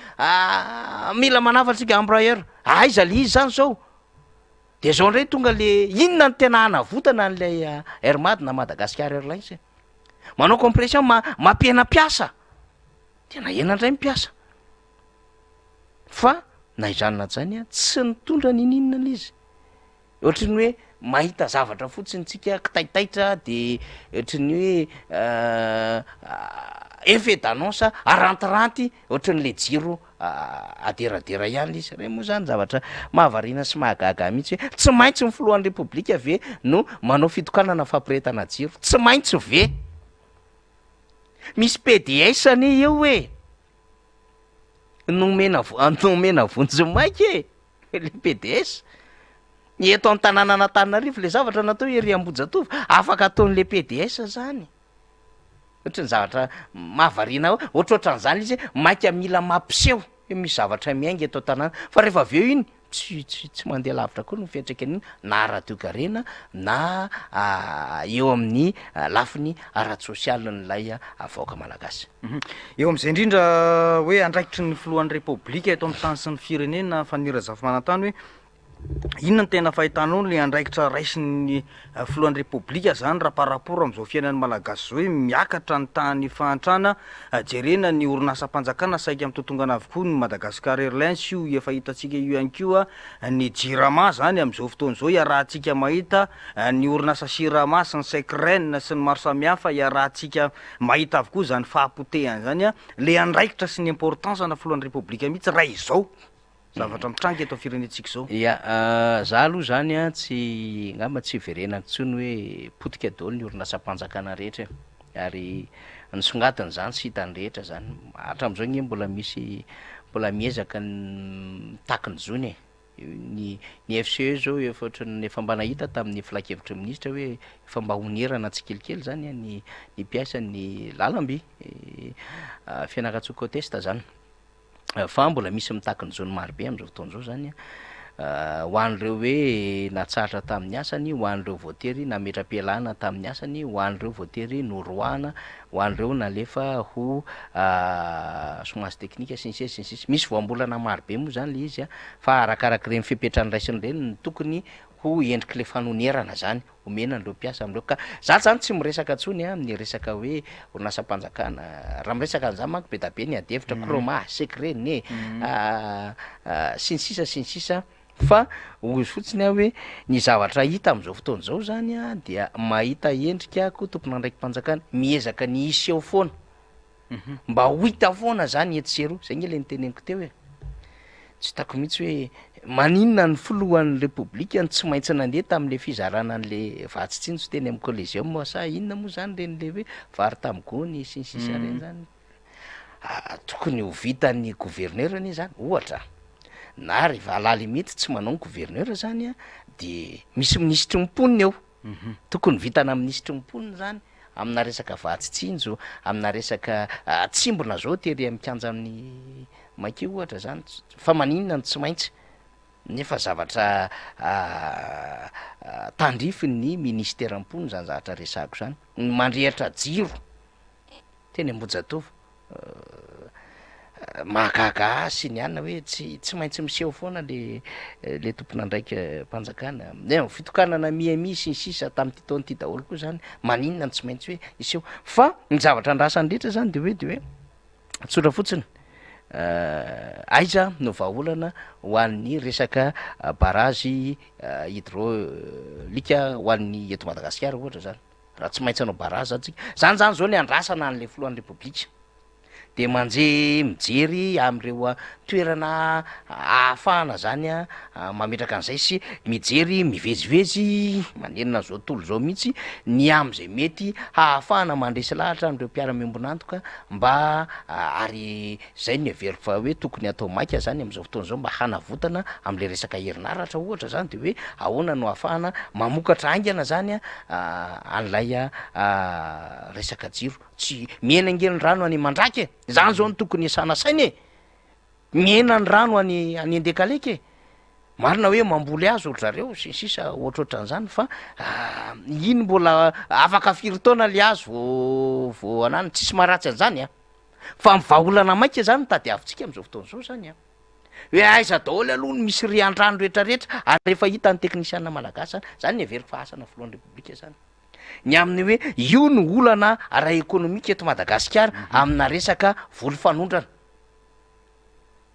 mila manafatra tsika Embraer. Aiza le izy zany zao? De zao ndray tonga le inona no tena hanavotana an'ilay Air Mad na Madagascar Airlines e? Manao compression ma- mampihena mpiasa, tena ahena ndray ny mpiasa. Fa na izany na izany an, tsy nitondra ninininona le izy. Ohatry ny hoe mahita zavatra fotsiny tsika kitaitaitra de ohatry ny hoe effet d'annonce arantiranty ohatran'le jiro aderadera ihany le izy, reny moa zany zavatra mahavariana sy mahagaga ahy mihitsy hoe tsy maintsy ny filohan'ny repoblika ve no manao fitokanana fampirehetana jiro, tsy maintsy ve? Misy PDS anie eo e! Nomena nomena vonjimaika e! Le PDS, ny eto an-tanànan'Antananarivo le zavatra natao ery Ambohijatovo, afaka ataon'le PDS zany. Ohatry ny zavatra mahavariana ahy ohatrohatran'izany izy hoe maika mila mampiseho hoe misy zavatra miainga eto an-tanàna fa rehefa avy eo iny tsy tsy tsy mandeha lavitra akory ny fiantraikan'iny na ara-toekarena na eo amin'ny lafiny ara-tsosialin'ilay vahoaka malagasy. Eo amin'izay indrindra hoe andraikitry ny filohan'ny Repoblika eto amin'ny tany sy ny firenena Faniry Razafimanantany hoe Inona no tena fahitanao ny andraikitra raisin'ny filohan'ny Repoblika zany raha par rapport amin'izao fiainan'ny Malagasy izao hoe miakatra ny tahan'ny fahantrana, jerena ny orinasam-panjakana saika mitotongana avokoa ny Madagascar Airlines io efa hitantsika io ihany koa ny Jirama zany amin'izao fotoana izao iarahantsika mahita ny orinasa Sirama sy ny Secren sy ny maro samihafa iarahantsika mahita avokoa izany fahapotehana izany, le andraikitra sy ny importance ana filohan'ny Repoblika mihitsy raha izao. zavatra mitranga eto firenentsika izao. Ya, za aloha zany an tsy, angamba tsy hiverenako intsony hoe potika daholo ny orinasam-panjakana rehetra e, ary nisongadina izany sy hitan'ny rehetra zany, hatramin'izao nge mbola misy mbola miezaka ny mitaky ny zony e, ny ny FCE zao efa ohatran'ny efa mba nahita tamin'ny filankevitry ny minisitra hoe efa mba honerana tsikelikely zany an ny ny mpiasan'ny lalamby Fianarantsoa Côte Est zany. fa mbola misy mitaky ny zony marobe amin'izao fotoana izao zany ho an'ireo hoe natsahatra tamin'ny asany, ho an'ireo voatery nametra-pialana tamin'ny asany, ho an'ireo voatery noroahana, ho an'ireo nalefa ho chômage technique sy ny sisa sy ny sisa. Misy voambolana marobe moa zany le izy fa arakarak'ireny fepetra noraisina ireny no tokony ho endrik'le fanonerana zany. omena an'ireo mpiasa amin'ireo ka za zany tsy miresaka intsony a amin'ny resaka hoe orinasam-panjakana, raha miresaka an'izany manko be da be ny ady hevitra, chroma, secret ne, sy ny sisa sy ny sisa fa hozy fotsiny aho hoe ny zavatra hita amin'izao fotoana izao zany a dia mahita endrika koa tompon'andraiki-panjakana miezaka ny hiseho foana. Mba ho hita foana zany etsy sy eroa, zay nge le noteneniko teo e, tsy hitako mihitsy hoe maninona ny filohan'ny repoblika no tsy maintsy nandeha tamin'le fizarana an'le vatsy tsinjo teny amin'ny coliseum sa inona moa zany reny le hoe vary tamin'ny gony sy ny sisa reny zany, tokony ho vitan'ny gouverneur anie zany ohatra, na rehefa à la limite tsy manao ny gouverneur zany an de misy minisitry ny mponina eo. Tokony vitana minisitry ny mponina zany amina resaka vatsy tsinjo, amina resaka tsimbona zao tery amin'ny kianjan'ny Maki ohatra zany, fa maninona no tsy maintsy nefa zavatra tandrify ny ministeran'ny mponina zany zavatra resahako zany, ny mandrehitra jiro teny Ambohijatovo. Mahagaga ahy sy ny anona hoe tsy tsy maintsy miseho foana le le tompon'andraiki-panjakana. Ny fitokanana Miami sy ny sisa tamin'ity taona ity daholo koa zany, maninona no tsy maintsy hoe hiseho? Fa ny zavatra andrasany rehetra zany de hoe de hoe tsotra fotsiny, aiza no vahaolana ho an'ny resaka barrage hydraulique ho an'ny eto Madagasikara ohatra zany? Raha tsy maintsy hanao barrage zany tsika, zany zany zao ny andrasana an'le filohan'ny repoblika, de manjehy mijery am'ireo toerana ahafahana zany an mametraka an'izay sy mijery mivezivezy manerana an'izao tontolo izao mihitsy ny am'zay mety hahafahana mandresy lahatra an'ireo mpiara-miombon'antoka mba ary Zay no heveriko fa hoe tokony atao maika zany amzao fotoana zao mba hanavotana amle resaka herinaratra ohatra zany de hoe ahoana no ahafahana mamokatra haingana zany an'ilay resaka jiro, tsy mihena ange ny rano any Mandraka e, zany zao no tokony hiasana saina e, mihena ny rano any any Andekaleka e, marina hoe mamboly hazo ry zareo sy ny sisa ohatrohatran'izany fa iny mbola afaka firy taona le hazo vao vao ananona, tsisy maharatsy an'izany an. Fa ny vahaolana maika zany no tadiavintsika amin'izao fotoana izao zany an! Hoe aiza daholo aloha no misy rian-drano rehetrarehetra ary efa hitan'ny teknisiana malagasy zany, zany no heveriko fa asana filohan'ny repoblika zany. Ny amin'ny hoe io no olana ara-ekonomika eto Madagasikara amina resaka voly fanondrana.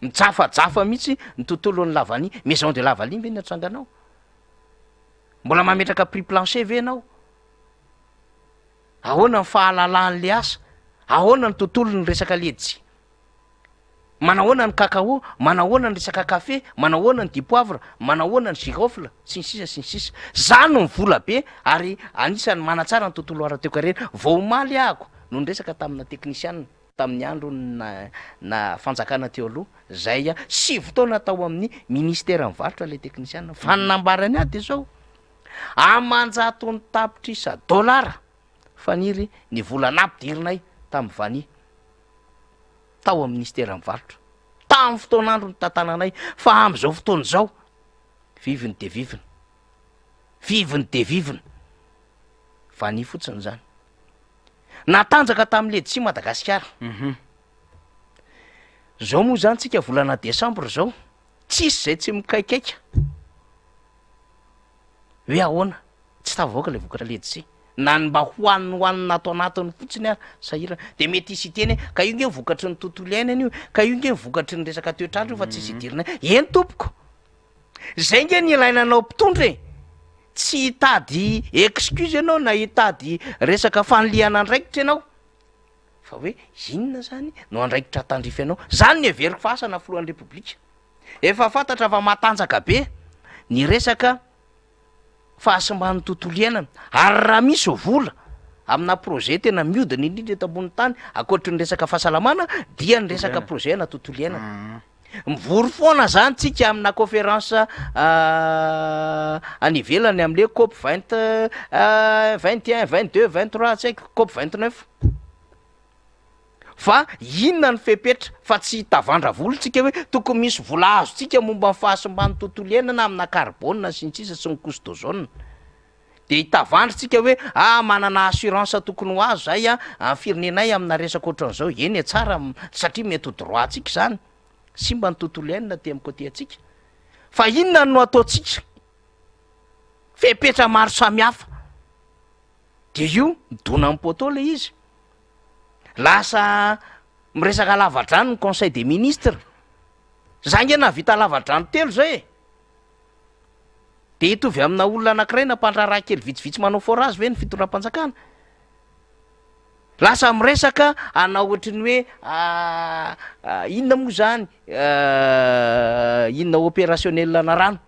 Mijafajafa mihitsy ny tontolon'ny lavanille, maison de la vanille ve no atsanganao? Mbola mametraka prix plancher ve ianao? Ahoana ny fahalalahan'le asa? Ahoana ny tontolon'ny resaka ledjy? Manahoana ny cacao? Manahoana ny resaka kafe? Manahoana ny dipoavre? Manahoana ny girofle? Sy ny sisa sy ny sisa. Zany no vola be ary anisan'ny manatsara ny tontolo ara-toekarena. Vao omaly ahako no niresaka tamina teknisianina tamin'ny andro na na fanjakana teo aloha zay 9 taona tao amin'ny ministeran'ny varotra ilay teknisianina fa ny nambarany ahy de zao, Aman-jatony tapitrisa dolara faniry ny vola nampidirinay. tamin'ny vanille tao amin'ny ministeran'ny varotra tamin'ny fotoan'andro nitantananay fa amin'izao fotoana izao viviny dia viviny viviny dia viviny vanille fotsiny zany natanjaka tamin'ny ledsi Madagasikara. Zao moa zany tsika volana desambra zao tsisy zay tsy mikaikaika hoe ahoana tsy tafavoaka le vokatra ledsi na ny mba hohaniny hohanina ato anatiny fotsiny ary sahirana de mety hisy hiteny hoe ka io nge vokatry ny tontolo iainana io ka io nge vokatry ny resaka toetr'andro io fa tsisy idirana eny tompoko zay nge ny ilaina anao mpitondra e tsy hitady excuse ianao na hitady resaka fanilihana andraikitra ianao fa hoe inona zany no andraikitra tandrify anao zany ny heveriko fa asa na filohan'ny repoblika efa fantatra fa matanjaka be ny resaka fahasimban'ny tontolo iainana ary raha misy vola amina projet tena miodina indrindra eto ambony tany ankoatry ny resaka fahasalamana dia ny resaka projet na tontolo iainana mivory foana zany tsika amina conférence any ivelany am'le COP 20 21, 22, 23, tsy haiko, COP 29. Fa inona ny fepetra fa tsy hitavandra vola tsika hoe tokony misy vola azontsika momba ny fahasimban'ny tontolo iainana amina carbone sy ny sisa sy ny couche d'ozone. De hitavandra tsika hoe ah manana assurance tokony ho azo zay a amin'ny firenenay amina resaka ohatran'izao, eny e tsara satria mety ho droit ntsika zany, simba ny tontolo iainana aty amin'ny côté antsika. Fa inona no ataontsika? Fepetra maro samihafa. De io midona amin'ny poteau le izy. Lasa miresaka lavadrano ny conseil des ministres. Za nge nahavita lavadrano telo zay e. De hitovy amina olona anankiray na mpandraharaha kely vitsivitsy manao forage ve ny fitondram-panjakana? Lasa miresaka hanao ohatry ny hoe inona moa zany inona opérationnel ana rano,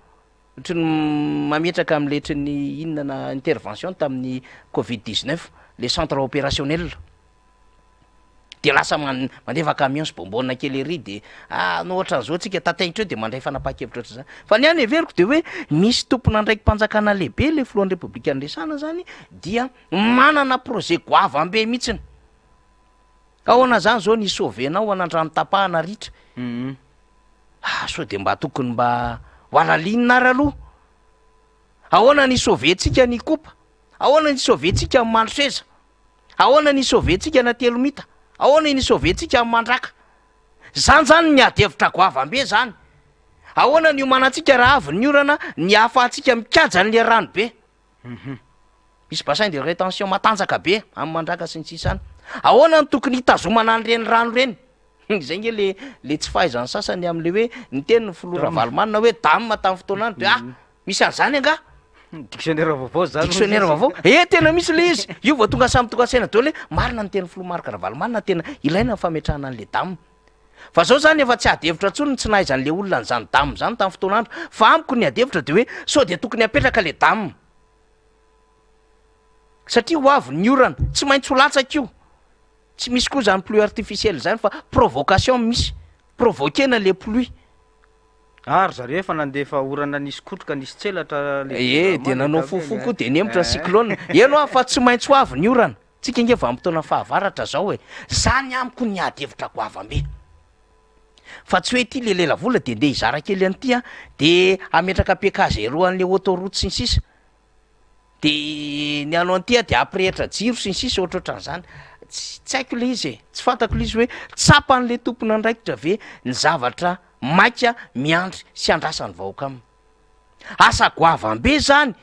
ohatry ny mametraka am'le ohatry ny inona na intervention tamin'ny covid 19 le centre opérationnel. De lasa mandefa camion sy bonbonne kely ery de ah no ohatran'izao tsika tataitra eo de mandray fanapahan-kevitra ohatran'izany. Fa ny ahy heveriko de hoe misy tompon'andraiki-panjakana lehibe le filohan'ny repoblika niresahana zany dia manana projet goavam-be mihitsiny. Ahoana zany zao ny hi-sauver-nao an'Andrano tapahana ritra? Ah sao de mba tokony mba ho alalinina ary aloha. Ahoana ny hi-sauver-ntsika ny Ikopa? Ahoana ny hi-sauver-ntsika ny Mandroseza? Ahoana ny hi-sauver-ntsika na Telomita? Ahoana ny hi-sauver-ntsika amin'ny Mandraka? Zany zany ny ady hevitra goavam-be zany. Ahoana ny hiomanantsika raha avy ny orana, ny hahafahantsika mikaja an'le rano be? Misy bassin de rétention matanjaka be amin'ny Mandraka sy ny sisa any. Ahoana no tokony hitazomana an'ireny rano ireny? Izay nge le le tsy fahaizan'ny sasany amin'le hoe niteny ny filoha Ravalomanana hoe dame tamin'ny fotoana andro de ah misy an'izany angaha? Dictionnaire vaovao zany. Dictionnaire vaovao. Eh tena misy le izy. Io vao tonga samy tonga saina daholo hoe marina ny tenin'ny filoha Marc Ravalomanana tena ilaina ny fametrahana an'le dame. Fa zao zany efa tsy ady hevitra intsony ny tsy nahaizan'le olona an'izany dame zany tamin'ny fotoana andro fa amiko ny ady hevitra de hoe sao de tokony apetraka le dame. Satria ho avy ny orana, tsy maintsy ho latsaka io. Tsy misy koa zany pluie artificielle zany fa provocation misy, provoquer-na le pluie. Ah ry zareo efa nandefa orana nisy kotroka nisy tselatra le Eh, de nanao fofo koa de nihemotra ny cyclone. Eny hoa fa tsy maintsy ho avy ny orana. Tsika nge vanim-potoana fahavaratra zao e. Zany amiko ny ady hevitra goavam-be. Fa tsy hoe ity le lelavola de ndeha hizara kely an'ity an, de hametraka PK zéro an'le autoroute sy ny sisa. De ny anao an'ity an de hampirehitra jiro sy ny sisa ohatrohatran'izany. Tsy tsy haiko le izy e, tsy fantako le izy hoe tsapan'le tompon'andraikitra ve ny zavatra maika miandry sy andrasan'ny vahoaka aminy. Asa goavam-be zany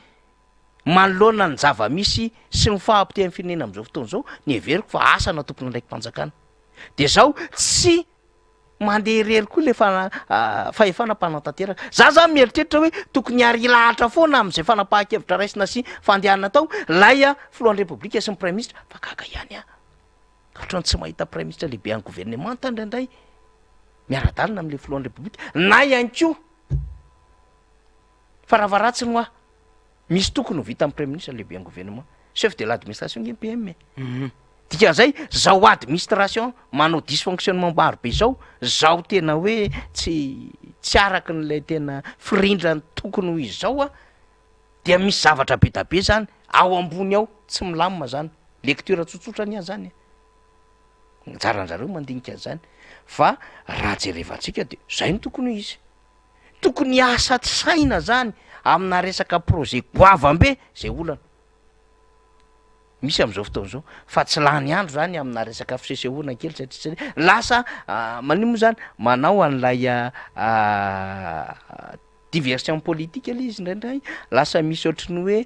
manoloana ny zava-misy sy ny fahapotehan'ny firenena amin'izao fotoana izao, ny heveriko fa asa na tompon'andraiki-panjakana. De zao tsy mandeha irery koa le fahefana mpanatanteraka. Za zany mieritreritra hoe tokony ary hilahatra foana amin'izay fanapahan-kevitra raisina sy fandehanana atao lay filohan'ny repoblika sy ny praiminisitra, fa gaga ihany aho ohatran'ny tsy mahita praiminisitra lehibe an'ny governemanta indraindray miara-dalana amin'le filohan'ny repoblika na ihany koa faravaratsiny hoa misy tokony ho vitan'ny praiminisitra lehibe an'ny gouvernement, chef de l'administration nge ny PM e. Dikan'izay zao administration manao dysfonctionnement maro be zao, zao tena hoe tsy tsy araky n'ilay tena firindrany tokony ho izy zao a, dia misy zavatra be da be zany ao ambony ao tsy milamina zany, lecture tsotsotra ny ahy zany e. Anjaran-jareo mandinika an'izany fa raha jerevantsika de zay no tokony ho izy. Tokony hiasa saina zany amina resaka projet goavam-be zay olana misy am'zao fotoana zao fa tsy lany andro zany amina resaka fisesehoana kely satria satria lasa manino moa zany manao an'ilay diversion politique le izy indraindray, lasa misy ohatry ny hoe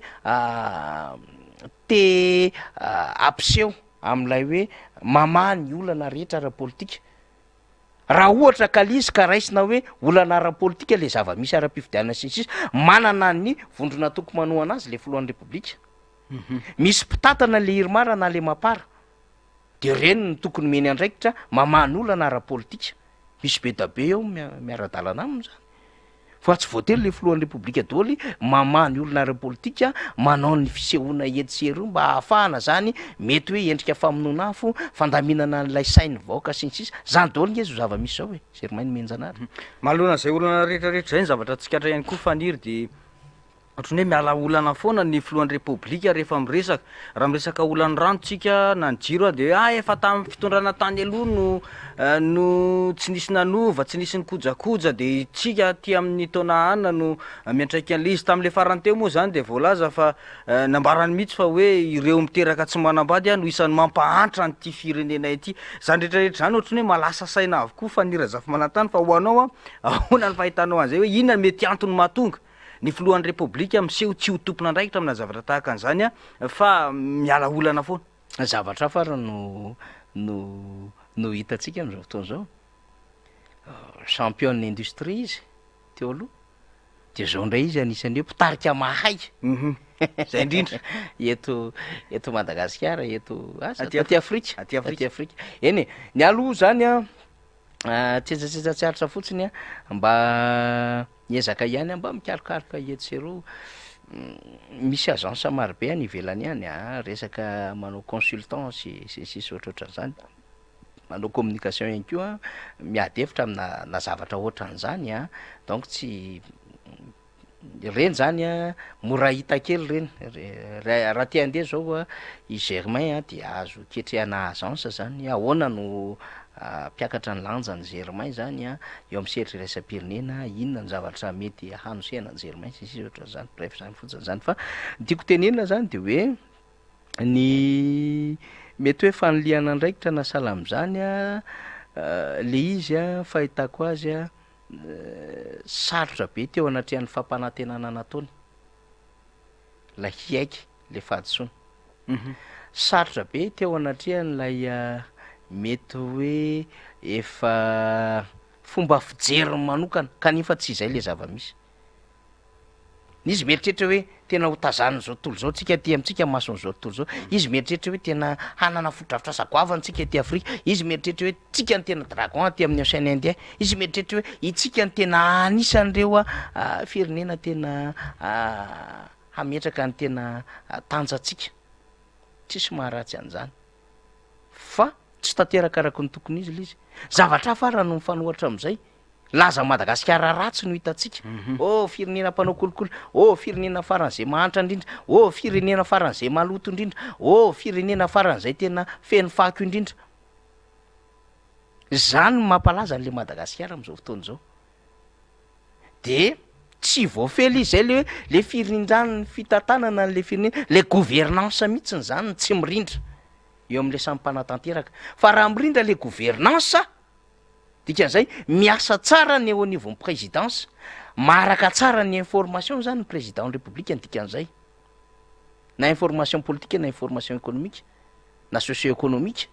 te hampiseho am'lay hoe mamaha ny olana rehetra ara-politika. Raha ohatra ka le izy ka raisina hoe olana ara-politika le zava-misy ara-pifidianana sy ny sisa, manana ny vondron'antoko manohana azy le filohan'ny repoblika, misy mpitantana le IRMAR na le Mapar, de reny no tokony omeny andraikitra mamaha ny olana ara-politika, misy be da be eo miara-dalana aminy zany. Fa tsy voatery le filohan'ny repoblika daholo mamaha ny olona ara-politika, manao ny fisehoana etsy sy eroa mba hahafahana zany mety hoe endrika famonoana afo, fandaminana an'ilay sain'ny vahoaka sy ny sisa, zany daholo nge zao zava-misy zao e, Germain Nomenjanahary. Manoloana izay olana rehetra rehetra izay ny zavatra tsikaritra ihany koa Faniry dia Ohatran'ny hoe miala olana foana ny filohan'ny repoblika rehefa miresaka. Raha miresaka olan'ny rano tsika na ny jiro dia hoe ah efa tamin'ny fitondrana tany aloha no no tsy nisy nanova, tsy nisy nikojakoja dia tsika aty amin'ny taona anona no miantraika an'ilay izy. Tamin'ilay farany teo moa izany dia voalaza fa nambarany mihitsy fa hoe ireo miteraka tsy manambady no isan'ny mampahantra an'ity firenena ity. Izany rehetra rehetra izany ohatran'ny hoe mahalasa saina avokoa Faniry Razafimanantany fa ho anao ahoana ny fahitanao an'izay hoe inona no mety antony mahatonga Ny filohan'ny Repoblika miseho tsy ho tompon'andraikitra amina zavatra tahaka an'izany fa miala olana foana. Zavatra hafa ary no no no hitantsika amin'izao fotoana izao. Championne industrie izy teo aloha, de zao indray izy anisan'ny hoe mpitarika mahay. Zay indrindra. Eto eto Madagasikara, eto asa aty Afrika, aty Afrika. Eny e, ny aloha zany an, tsetsatsetsa tsy aritra fotsiny an, mba Miezaka ihany aho mba mikarokaroka etsy sy eroa, misy agence marobe any ivelany any an, resaka manao consultant sy sy ny sisa ohatrohatran'izany, manao communication ihany koa an, miady hevitra amina na zavatra ohatran'izany an, donc tsy reny zany an mora hita kely reny, raha te handeha zao an i Germain an de azo ketrehana agence zany, ahoana no Hampiakatra ny lanjan'i Germain izany eo amin'ny sehatra iraisam-pirenena, inona ny zavatra mety hanosehana an'i Germain sy ny sisa ohatran'izany, bref izany fotsiny izany fa ny tiako tenenina izany de hoe ny mety hoe fanilihana andraikitra na sahala amin'izany an, le izy an fahitako azy an sarotra be teo anatrehan'ny fampanantenana nataony. Ilay hiaiky le fahadisoana. Sarotra be teo anatrehan'ilay mety hoe efa fomba fijeriny manokana kanefa tsy izay le zava-misy. Izy mieritreritra hoe tena ho tazanin'izao tontolo izao tsika aty amintsika mason'izao tontolo izao. Izy mieritreritra hoe tena hanana fotodrafitrasa goavana tsika aty Afrika. Izy mieritreritra hoe tsika no tena dragon aty amin'ny Ocean Indien. Izy mieritreritra hoe itsika no tena anisan'ireo firenena tena hametraka ny tena tanjatsika. Tsisy maharatsy an'izany. Fa tsy tanteraka araka ny tokony izy ilay izy. Zavatra hafa ara no mifanohatra amin'izay. Laza Madagasikara ratsy no hitantsika. Oh firenena mpanao kolikoly, oh firenena faran'izay mahantra indrindra, oh firenena faran'izay maloto indrindra, oh firenena faran'izay tena feno fako indrindra. Izany no mampalaza an'ilay Madagasikara amin'izao fotoana izao. De tsy voafehy le izy zay le hoe le firindran'ny fitantanana an'le firenena, le gouvernance mihitsiny zany no tsy mirindra eo am'le samy mpanatanteraka. Fa raha mirindra le gouvernance, dikan'izay miasa tsara ny eo anivon'ny présidence, maharaka tsara ny information zany ny président ny république ny dikan'izay, na information politique na information économique na socio-économique.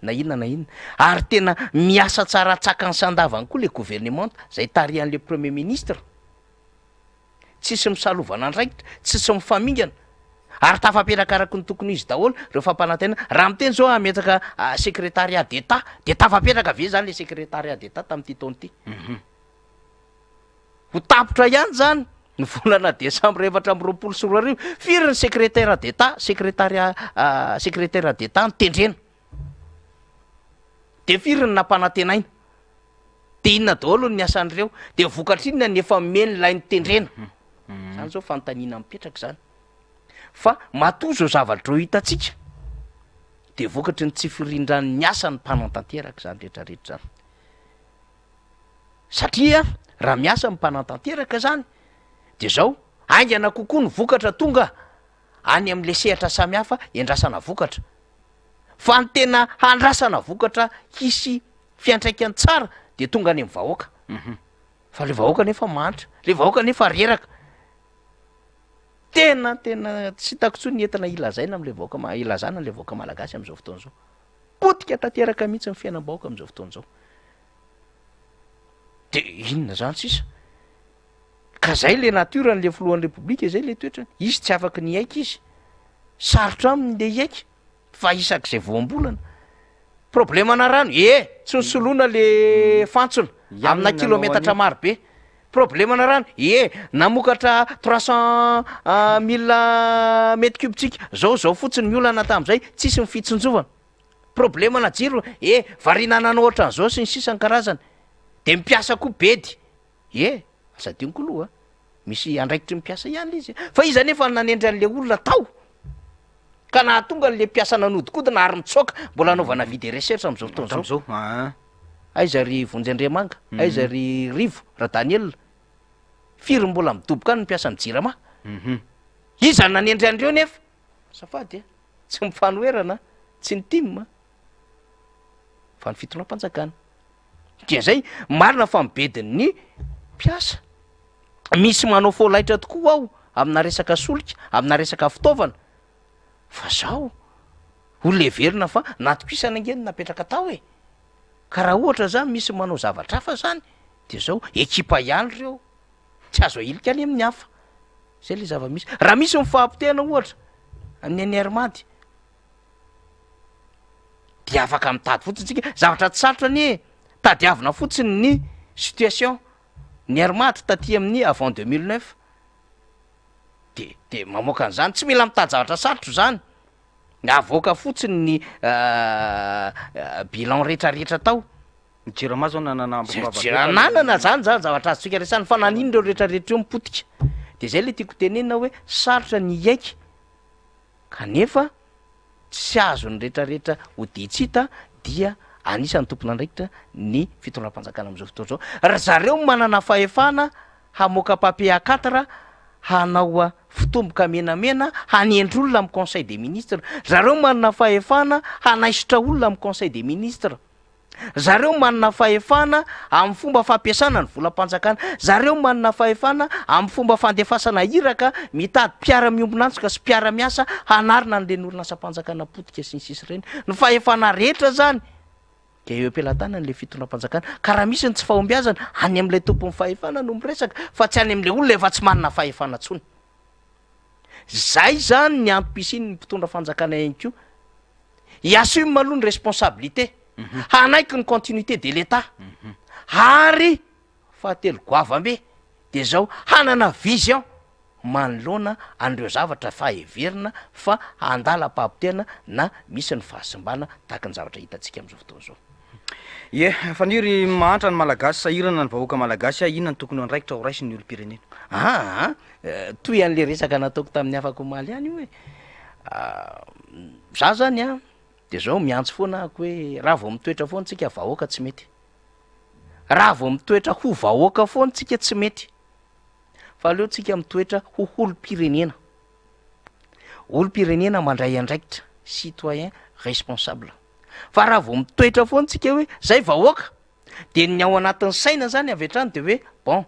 na inona na inona, ary tena miasa tsara antsakany sy andavany koa le gouvernemanta zay tarihan'le premier ministre, tsisy misalovana andraikitra, tsisy mifamingana, ary tafapetraka araky ny tokony ho izy daholo reo fampanantenana, raha miteny zao hametraka secretariat d'etat de tafapetraka ve zany le secretariat d'etat tamin'ity taona ity? Ho tapitra ihany zany ny volana desambra 2024, firy ny secrétaire d'Etat, secrétariat, secrétaire d'Etat notendrena? De firy ny nampanantenaina? De inona daholo ny asan'ireo? De vokatry inona ny efa nomeny ilay notendrena? Zany zao fanontaniana mipetraka zany. Fa matoa zao zavatra zao hitantsika, Dia vokatry ny tsy firindran'ny asan'ny mpanantanteraka izany rehetra rehetra izany. Satria raha miasa ny mpanantanteraka izany dia izao, haingana kokoa ny vokatra tonga any amin'ilay sehatra samihafa endrasana vokatra. Fa ny tena handrasana vokatra hisy fiantraikany tsara dia tonga any amin'ny vahoaka. Fa le vahoaka nefa mahantra, le vahoaka nefa reraka. Tena tena tsy hitako intsony ny entina hilazaina amin'ilay vahoaka ma- hilazana an'ilay vahoaka malagasy amin'izao fotoana izao. Potika tanteraka mihitsy ny fiainam-bahoaka amin'izao fotoana izao. De inona zany sisa? Ka zay le nature an'le filohan'ny repoblika zay le toetrany. Izy tsy afaky ny hiaiky izy. Sarotra aminy le hiaiky fa isak'izay voambolana. Problème-na rano, ie, tsy nisoloina le fantsona amina kilometatra maro be. Problème-na rano, ie, namokatra 300 mille mètre cube tsika, zao zao fotsiny ny olana tamin'izay, tsisy ny fitsinjovana. Problème-na jiro, ie, variana nanao ohatran'izao sy ny sisa ny karazany. De ny mpiasa koa bedy, ie, aza adino koa aloha, misy andraikitry ny mpiasa ihany le izy e, fa iza anefa no nanendry an'le olona tao? Ka nahatonga an'le mpiasa nanodikodina ary nitsoaka, mbola anaovana avis de recherche amin'izao fotoana izao. Hatramin'izao, aa. Aiza ry Vonjy Andriamanga, aiza ry Rivo Radaniel, firy mbola midoboka any ny mpiasan'ny Jirama? Iza no nanendry an'ireo nefa? Azafady a, tsy ny fanoherana, tsy ny tim fa ny fitondram-panjakana. Dia zay, marina fa mibedin'ny mpiasa. Misy manao faux laitra tokoa ao amina resaka solika, amina resaka fitaovana. Fa zao, olona heverina fa natokisana ange no napetraka tao e. Ka raha ohatra zany misy manao zavatra hafa zany, de zao, ekipa ihany reo, tsy azo ahilika any amin'ny hafa. Zay le zava-misy. Raha misy ny fahapotehana ohatra, amin'ny any Air Mad, dia afaka mitady fotsiny tsika, zavatra tsy sarotra anie e, tadiavina fotsiny ny situation ny Air Mad taty amin'ny avant 2009, de de mamoaka an'izany, tsy mila mitady zavatra sarotra zany, avoaka fotsiny ny bilan retraretra tao. Ny jirama zao nanana ambim-bava be Jira- nanana zany zany zavatra azontsika resahana fa naninona ireo retraretra ireo mipotika, de zay le tiako tenenina hoe sarotra ny hiaiky kanefa tsy azon'ny retraretra hodian-tsy hita dia anisan'ny tompon'andraikitra ny fitondram-panjakana amin'izao fotoana izao. Ry zareo manana fahefana hamoaka papier A quatre hanao fitomboka menamena hanendry olona amin'ny conseil des ministres. Ry zareo manana fahefana hanaisotra olona amin'ny conseil des ministres. Zareo manana fahefana amin'ny fomba fampiasana ny volam-panjakana. Zareo manana fahefana amin'ny fomba fandefasana iraka mitady mpiara-miombon'antoka sy mpiara-miasa hanarina an'ireny orinasam-panjakana potika sy ny sisa ireny. Ny fahefana rehetra izany dia eo am-pelatanan'ilay fitondram-panjakana. Ka raha misy ny tsy fahombiazana, any amin'ilay tompon'ny fahefana no miresaka fa tsy any amin'ilay olona efa tsy manana fahefana intsony. Zay zany ny antom-pisian'ny mpitondra fanjakana ihany koa. Hi-assume aloha ny responsabilité, hanaiky ny continuité de l'Etat, ary fahatelo goavam-be de zao, hanana vision manoloana an'ireo zavatra fa heverina fa andalam-pahapotehana na misy ny fahasimbana tahaka ny zavatra hitantsika amin'izao fotoana izao. Ie, Faniry mahantra ny Malagasy, sahirana ny vahoaka Malagasy, inona no tokony ho andraikitra ho raisin'ny olom-pirenena? Aa, toy an'le resaka nataoko tamin'ny afaka omaly ihany io e, za zany an, de zao miantso foana ahako hoe raha vao mitoetra foana tsika vahoaka tsy mety, raha vao mitoetra ho vahoaka foana tsika tsy mety, fa aleo tsika mitoetra ho olom-pirenena, olom-pirenena mandray andraikitra, citoyen responsable, fa raha vao mitoetra foana tsika hoe zay vahoaka de ny ao anatin'ny saina zany avy hatrany de hoe bon,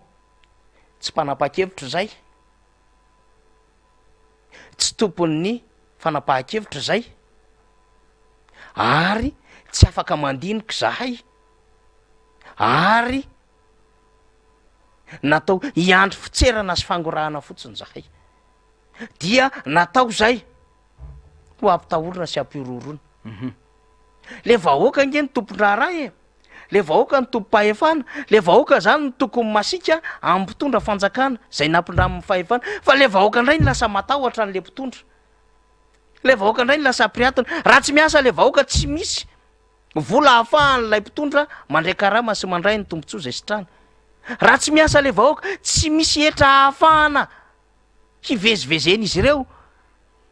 Tsy mpanapa-kevitra izay, tsy tompon'ny fanapahan-kevitra izay, ary tsy afaka mandinika izahay, ary natao hiandry fitserana sy fangorahana fotsiny izahay. Dia natao izay ho ampitahorina sy ampihorohoroana. Le vahoaka ange no tompon-draharaha e! Le vahoaka no tompom-pahefana, le vahoaka zany no tokony masiaka amin'ny mpitondra fanjakana zay nampindraminy fahefana, fa le vahoaka ndray no lasa matahotra an'le mpitondra, le vahoaka ndray no lasa ampiratiny, raha tsy miasa le vahoaka tsy misy vola ahafahan'ilay mpitondra mandray karama sy mandray ny tombotsoa zay sitrahany, raha tsy miasa le vahoaka tsy misy hetra ahafahana hivezivezen'izy ireo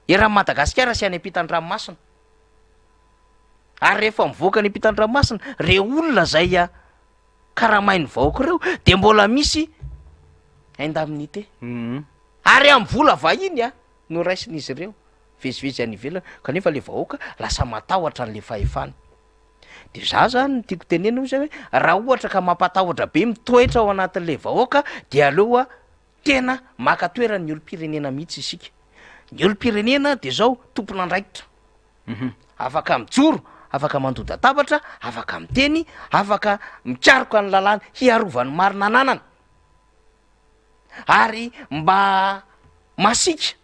eran'i Madagasikara sy any ampitan'ny ranomasina. Ary rehefa mivoaka ny ampitan-dranomasina, reo olona zay karamain'ny vahoaka ireo de mbola misy indemnité. Ary amin'ny vola vahiny a, no raisin'izy ireo, mivezivezy any ivelany, kanefa le vahoaka lasa matahotra an'le fahefana. De za zany ny tiako tenenina ozy hoe raha ohatra ka mampatahotra be mitoetra ao anatin'le vahoaka de aleo a tena maka toerana ny olom-pirenena mihitsy isika. Ny olom-pirenena de zao tompon'andraikitra. Afaka mijoro, afaka mandoda-tabatra, afaka miteny, afaka mikaroka ny lalàna hiarovany marina ananany. Ary mba masiaka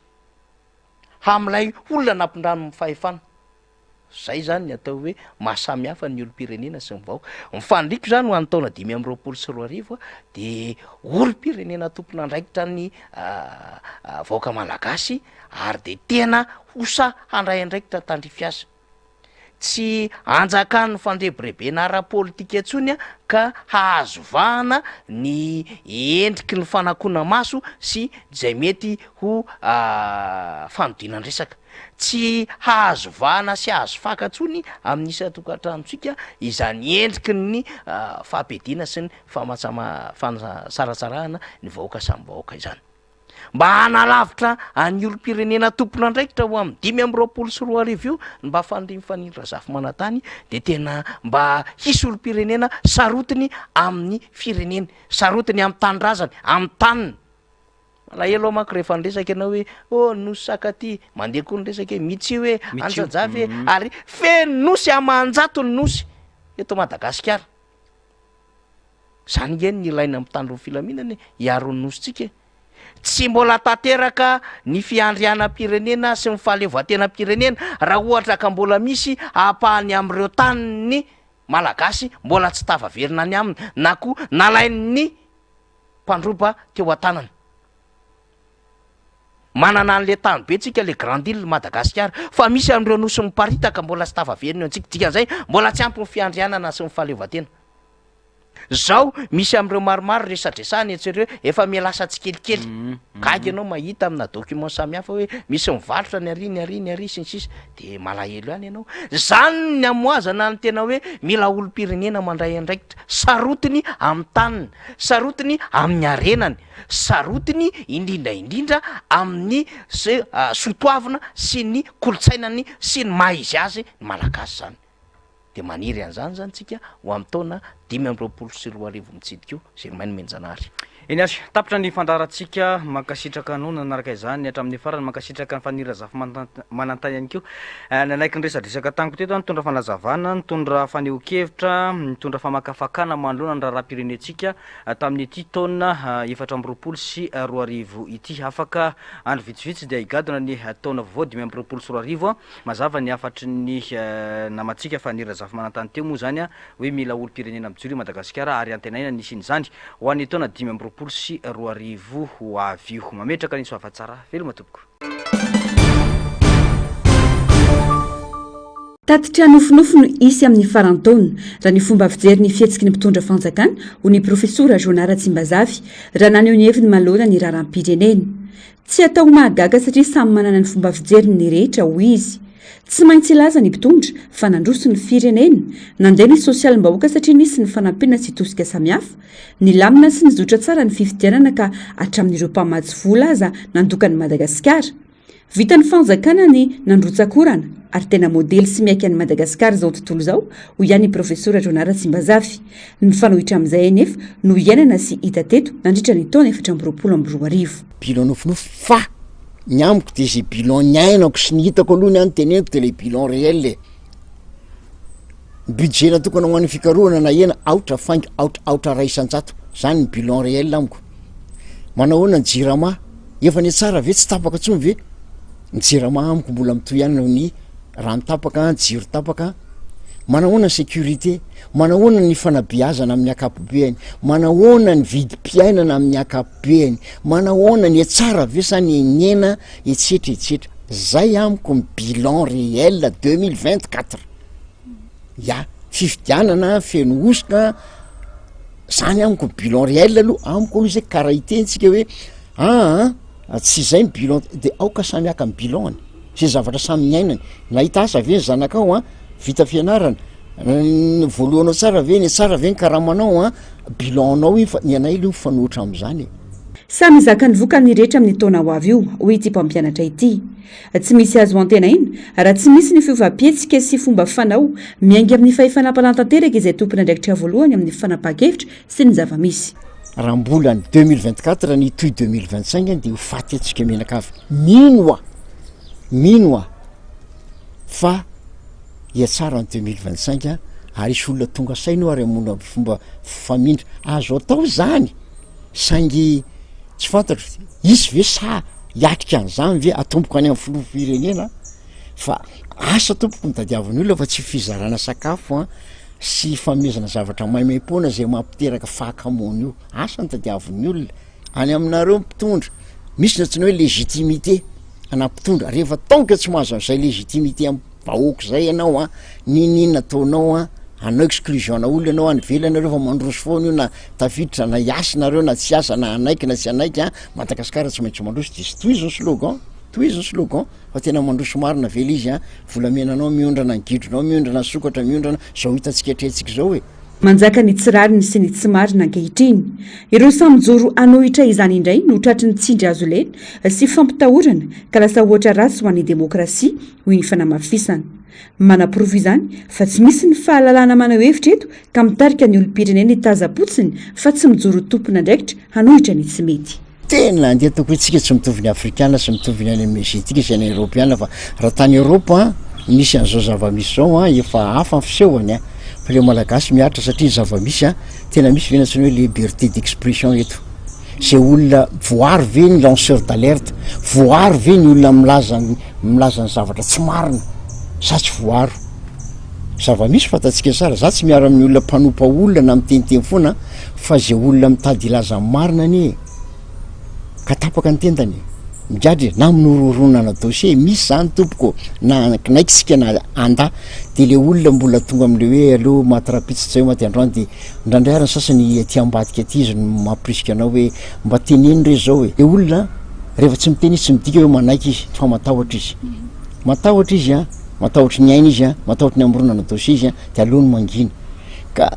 amin'ilay olona nampindrano ny fahefana. Zay zany ny atao hoe maha samy hafa ny olom-pirenena sy ny vahoaka. Ny faniriako zany ho an'ny taona 2025 de olom-pirenena tompon'andraikitra ny vahoaka malagasy ary de tena ho sahy handray andraikitra tandrify azy. Tsy anjakan'ny fandrebirebena ara-politika intsony ka hahazo vahana ny endriky ny fanakona-maso sy izay mety ho fanodinan-dresaka. Tsy hahazo vahana sy hahazo faka intsony amin'ny isan-tokantranontsika izany endriky ny fahampediana sy ny famatsama- fanasaratsarahana ny vahoaka samy vahoaka izany. Mba hanalavitra an'ny olom-pirenena tompon'andraikitra ho amin'ny 2025 io ny mba fanirian'i Fanilo Razafimanantany dia tena mba hisy olom-pirenena sarotiny amin'ny fireneny, sarotiny amin'ny tanindrazany, amin'ny taniny. Malahelo aho manko rehefa niresaka ianao hoe oh nosy Sakaty, mandeha koa ny resaka hoe Mitsio e, Anjajavy e, ary feno nosy aman-jatony nosy eto Madagasikara. Zany nge ny ilaina mitandro ny filaminana e, hiaro ny nosintsika e. Tsy mbola tanteraka ny fiandrianam-pirenena sy ny fahaleovantenam-pirenena raha ohatra ka mbola misy ampahany amin'ireo tanin'ny Malagasy mbola tsy tafaverina any aminy na koa nalain'ny mpandroba teo an-tanany. Manana an'le tany be tsika le grande ile Madagasikara fa misy an'ireo nosy miparitaka mbola tsy tafaverina eo antsika, dikan'izay mbola tsy ampy ny fiandrianana sy ny fahaleovantena. Zao misy amin'ireo maromaro resadresahana etsy ireo efa miha lasa tsikelikely. Gaga ianao mahita amina document samihafa hoe misy mivarotra ny ary ny ary ny ary sy ny sisa de malahelo ihany ianao. Zany ny amoazana ny tena hoe mila olom-pirenena mandray andraikitra, sarotiny amin'ny taniny, sarotiny amin'ny harenany, sarotiny indrindra indrindra amin'ny soa toavina sy ny kolontsainany sy ny maha izy azy ny Malagasy zany. Dia maniry an'izany izany tsika ho amin'ny taona 2025 mitsidika io, Germaine Menjanahary. Eny ary, tapitra ny fandaharantsika, mankasitraka anao nanaraka izany hatramin'ny farany, mankasitraka an'i Faniry Razafimanantany ihany koa nanaiky niresadresaka tamiko teto, nitondra fanazavana, nitondra fanehoan-kevitra, nitondra famakafakana manoloana ny raharaham-pirenentsika tamin'ity taona 2024 ity. Afaka andro vitsivitsy dia higadona ny taona vaovao 2025. Mazava ny hafatry ny namantsika fa ny Razafimanantany teo moa izany hoe mila olom-pirenena mijoro i Madagasikara ary antenaina ny hisian'izany ho an'ny taona 2025 ho avy io. Mametraka ny soavatsara. Veloma tompoko. Tatitra nofinofy no hisy amin'ny faran'ny taona, raha ny fomba fijery ny fihetsiky ny mpitondra fanjakana, hoy ny Profesora Jonah Ratsimbazafy, raha naneho ny heviny manoloana ny raharaham-pirenena. Tsy atao mahagaga satria samy manana ny fomba fijeriny ny rehetra, hoy izy. Tsy maintsy hilaza ny mpitondra fa nandroso ny firenena, nandeha ny sosialim-bahoaka satria nisy ny fanampiana sy tosika samihafa, nilamina sy nizotra tsara ny fifidianana ka hatramin'ireo mpamatsy vola aza nandoka an'i Madagasikara. Vitan'ny fanjakana ny nandrotsak'orana ary tena modely sy miaiky an'i Madagasikara izao tontolo izao, hoy ihany ny Profesora Jonah Ratsimbazafy. Ny mifanohitra amin'izay anefa no iainana sy hita teto nandritra ny taona 2024. Bilan nofinofy fa ny amiko de ze bilan niainako sy ny hitako aloha ny any teneniko de le bilan réel e. Ny budget natokana ho an'ny fikarohana nahena aotra faingo aotra aotra 1%, zany ny bilan réel amiko. Manao ahoana ny jirama? Efa nihatsara ve? Tsy tapaka intsony ve? Ny jirama amiko mbola mitohy ihany noho ny rano tapaka, jiro tapaka. Manahoana ny sécurité? Manahoana ny fanabeazana amin'ny ankapobeany? Manahoana ny vidim-piainana amin'ny ankapobeany? Manahoana ny tsara ve sa ny nihena etsetra etsetra? Zay amiko ny bilan réel 2024. Ya, fifidianana feno hosoka, zany amiko ny bilan réel aloha, amiko aloha zay karaha hiteny tsika hoe aa tsy zay ny bilan de aoka samy haka ny bilan-ny, zay zavatra samy niainany, nahita asa ve ny zanakao an? Vita fianarana? Ny voalohanao tsara ve ny tsara ve ny karamanao an? Bilan-nao iny fa ny anay aloha mifanohitra amin'izany e. Samy hizaka ny vokany ny rehetra amin'ny taona ho avy io, hoy ity mpampianatra ity. Tsy misy azo antenaina raha tsy misy ny fiovam-pihetsika sy fomba fanao miainga amin'ny fahefana mpanatanteraka izay tompon'andraikitra voalohany amin'ny fanapahan-kevitra sy ny zava-misy. Raha mbola ny 2024 ny hitohy 2025 dia ho faty antsika mianakavy. Mino aho, mino aho fa hihatsara ny 2025 ary hisy olona tonga saina eo ary hamono amin'ny fomba famindra. Azo atao izany saingy tsy fantatro, hisy ve sa hiatrika an'izany ve atomboka any amin'ny filoham-pirenena fa asa tompoko no tadiavin'ny olona fa tsy fizarana sakafo an sy fanomezana zavatra maimaimpoana izay mampiteraka fahakamoana io. Asa no tadiavin'ny olona. Any aminareo mpitondra, misy ny antsoina hoe légitimité ana mpitondra, rehefa tant que tsy mahazo an'izay légitimité am vahoaka izay ianao an, n'inon'inona ataonao an, hanao exclusion ana olona ianao any ivelany nareo fa mandroso foana io na tafiditra na hiasa nareo na tsy hiasa na hanaiky na tsy hanaiky an, Madagasikara tsy maintsy mandroso, dia tohizo ny slogan, tohizo ny slogan fa tena mandroso marina ve le izy an, volamenanao miondrana, ny gidronao miondrana, ny sokatra miondrana, zao hitantsika atrehintsika izao e. Manjaka ny tsy rariny sy ny tsy marina ankehitriny. Ireo samy mijoro hanohitra izany indray no tratry ny tsindry hazo lena sy fampitahorana ka lasa ohatra ratsy ho an'ny demokrasia, hoy ny fanamafisana. Manaporofo izany fa tsy misy ny fahalalahana maneho hevitra eto ka mitarika ny olom-pirenena hitazam-potsiny fa tsy mijoro ho tompon'andraikitra hanohitra ny tsy mety. Tena andeha ataoko hoe tsika tsy mitovy ny afrikana sy mitovy ny any amin'ny aziatika sy any eropeana fa raha tany eropa an nisy an'izao zava-misy zao an efa hafa ny fisehony an fa le malagasy miaritra satria ny zava-misy an tena misy ve ny antsoina hoe liberté d'expression eto zay olona voaro ve ny lanceur d'alerte voaro ve ny olona milaza milaza ny zavatra tsy marina sa tsy voaro zava-misy fantatsika tsara za tsy miara amin'ny olona mpanompa olona na miteniteny foana Fa ze olona mitady hilaza ny marina anie ka tapaka ny tendany e, migadra e, na minorononana dossier e, misy zany tompoko na hanaiky isika na handà, de le olona mbola tonga amle hoe aleo maty rahampitso tsy hay maty androany de indraindray ary ny sasany aty ambadika aty izy no mampirisika anao hoe mba teneno re zao e, le olona rehefa tsy miteny izy tsy midika hoe manaiky izy fa matahotra izy, matahotra izy an, matahotry ny ainy izy an, matahotry ny hamoronana dossier izy an, de aleony mangina ka.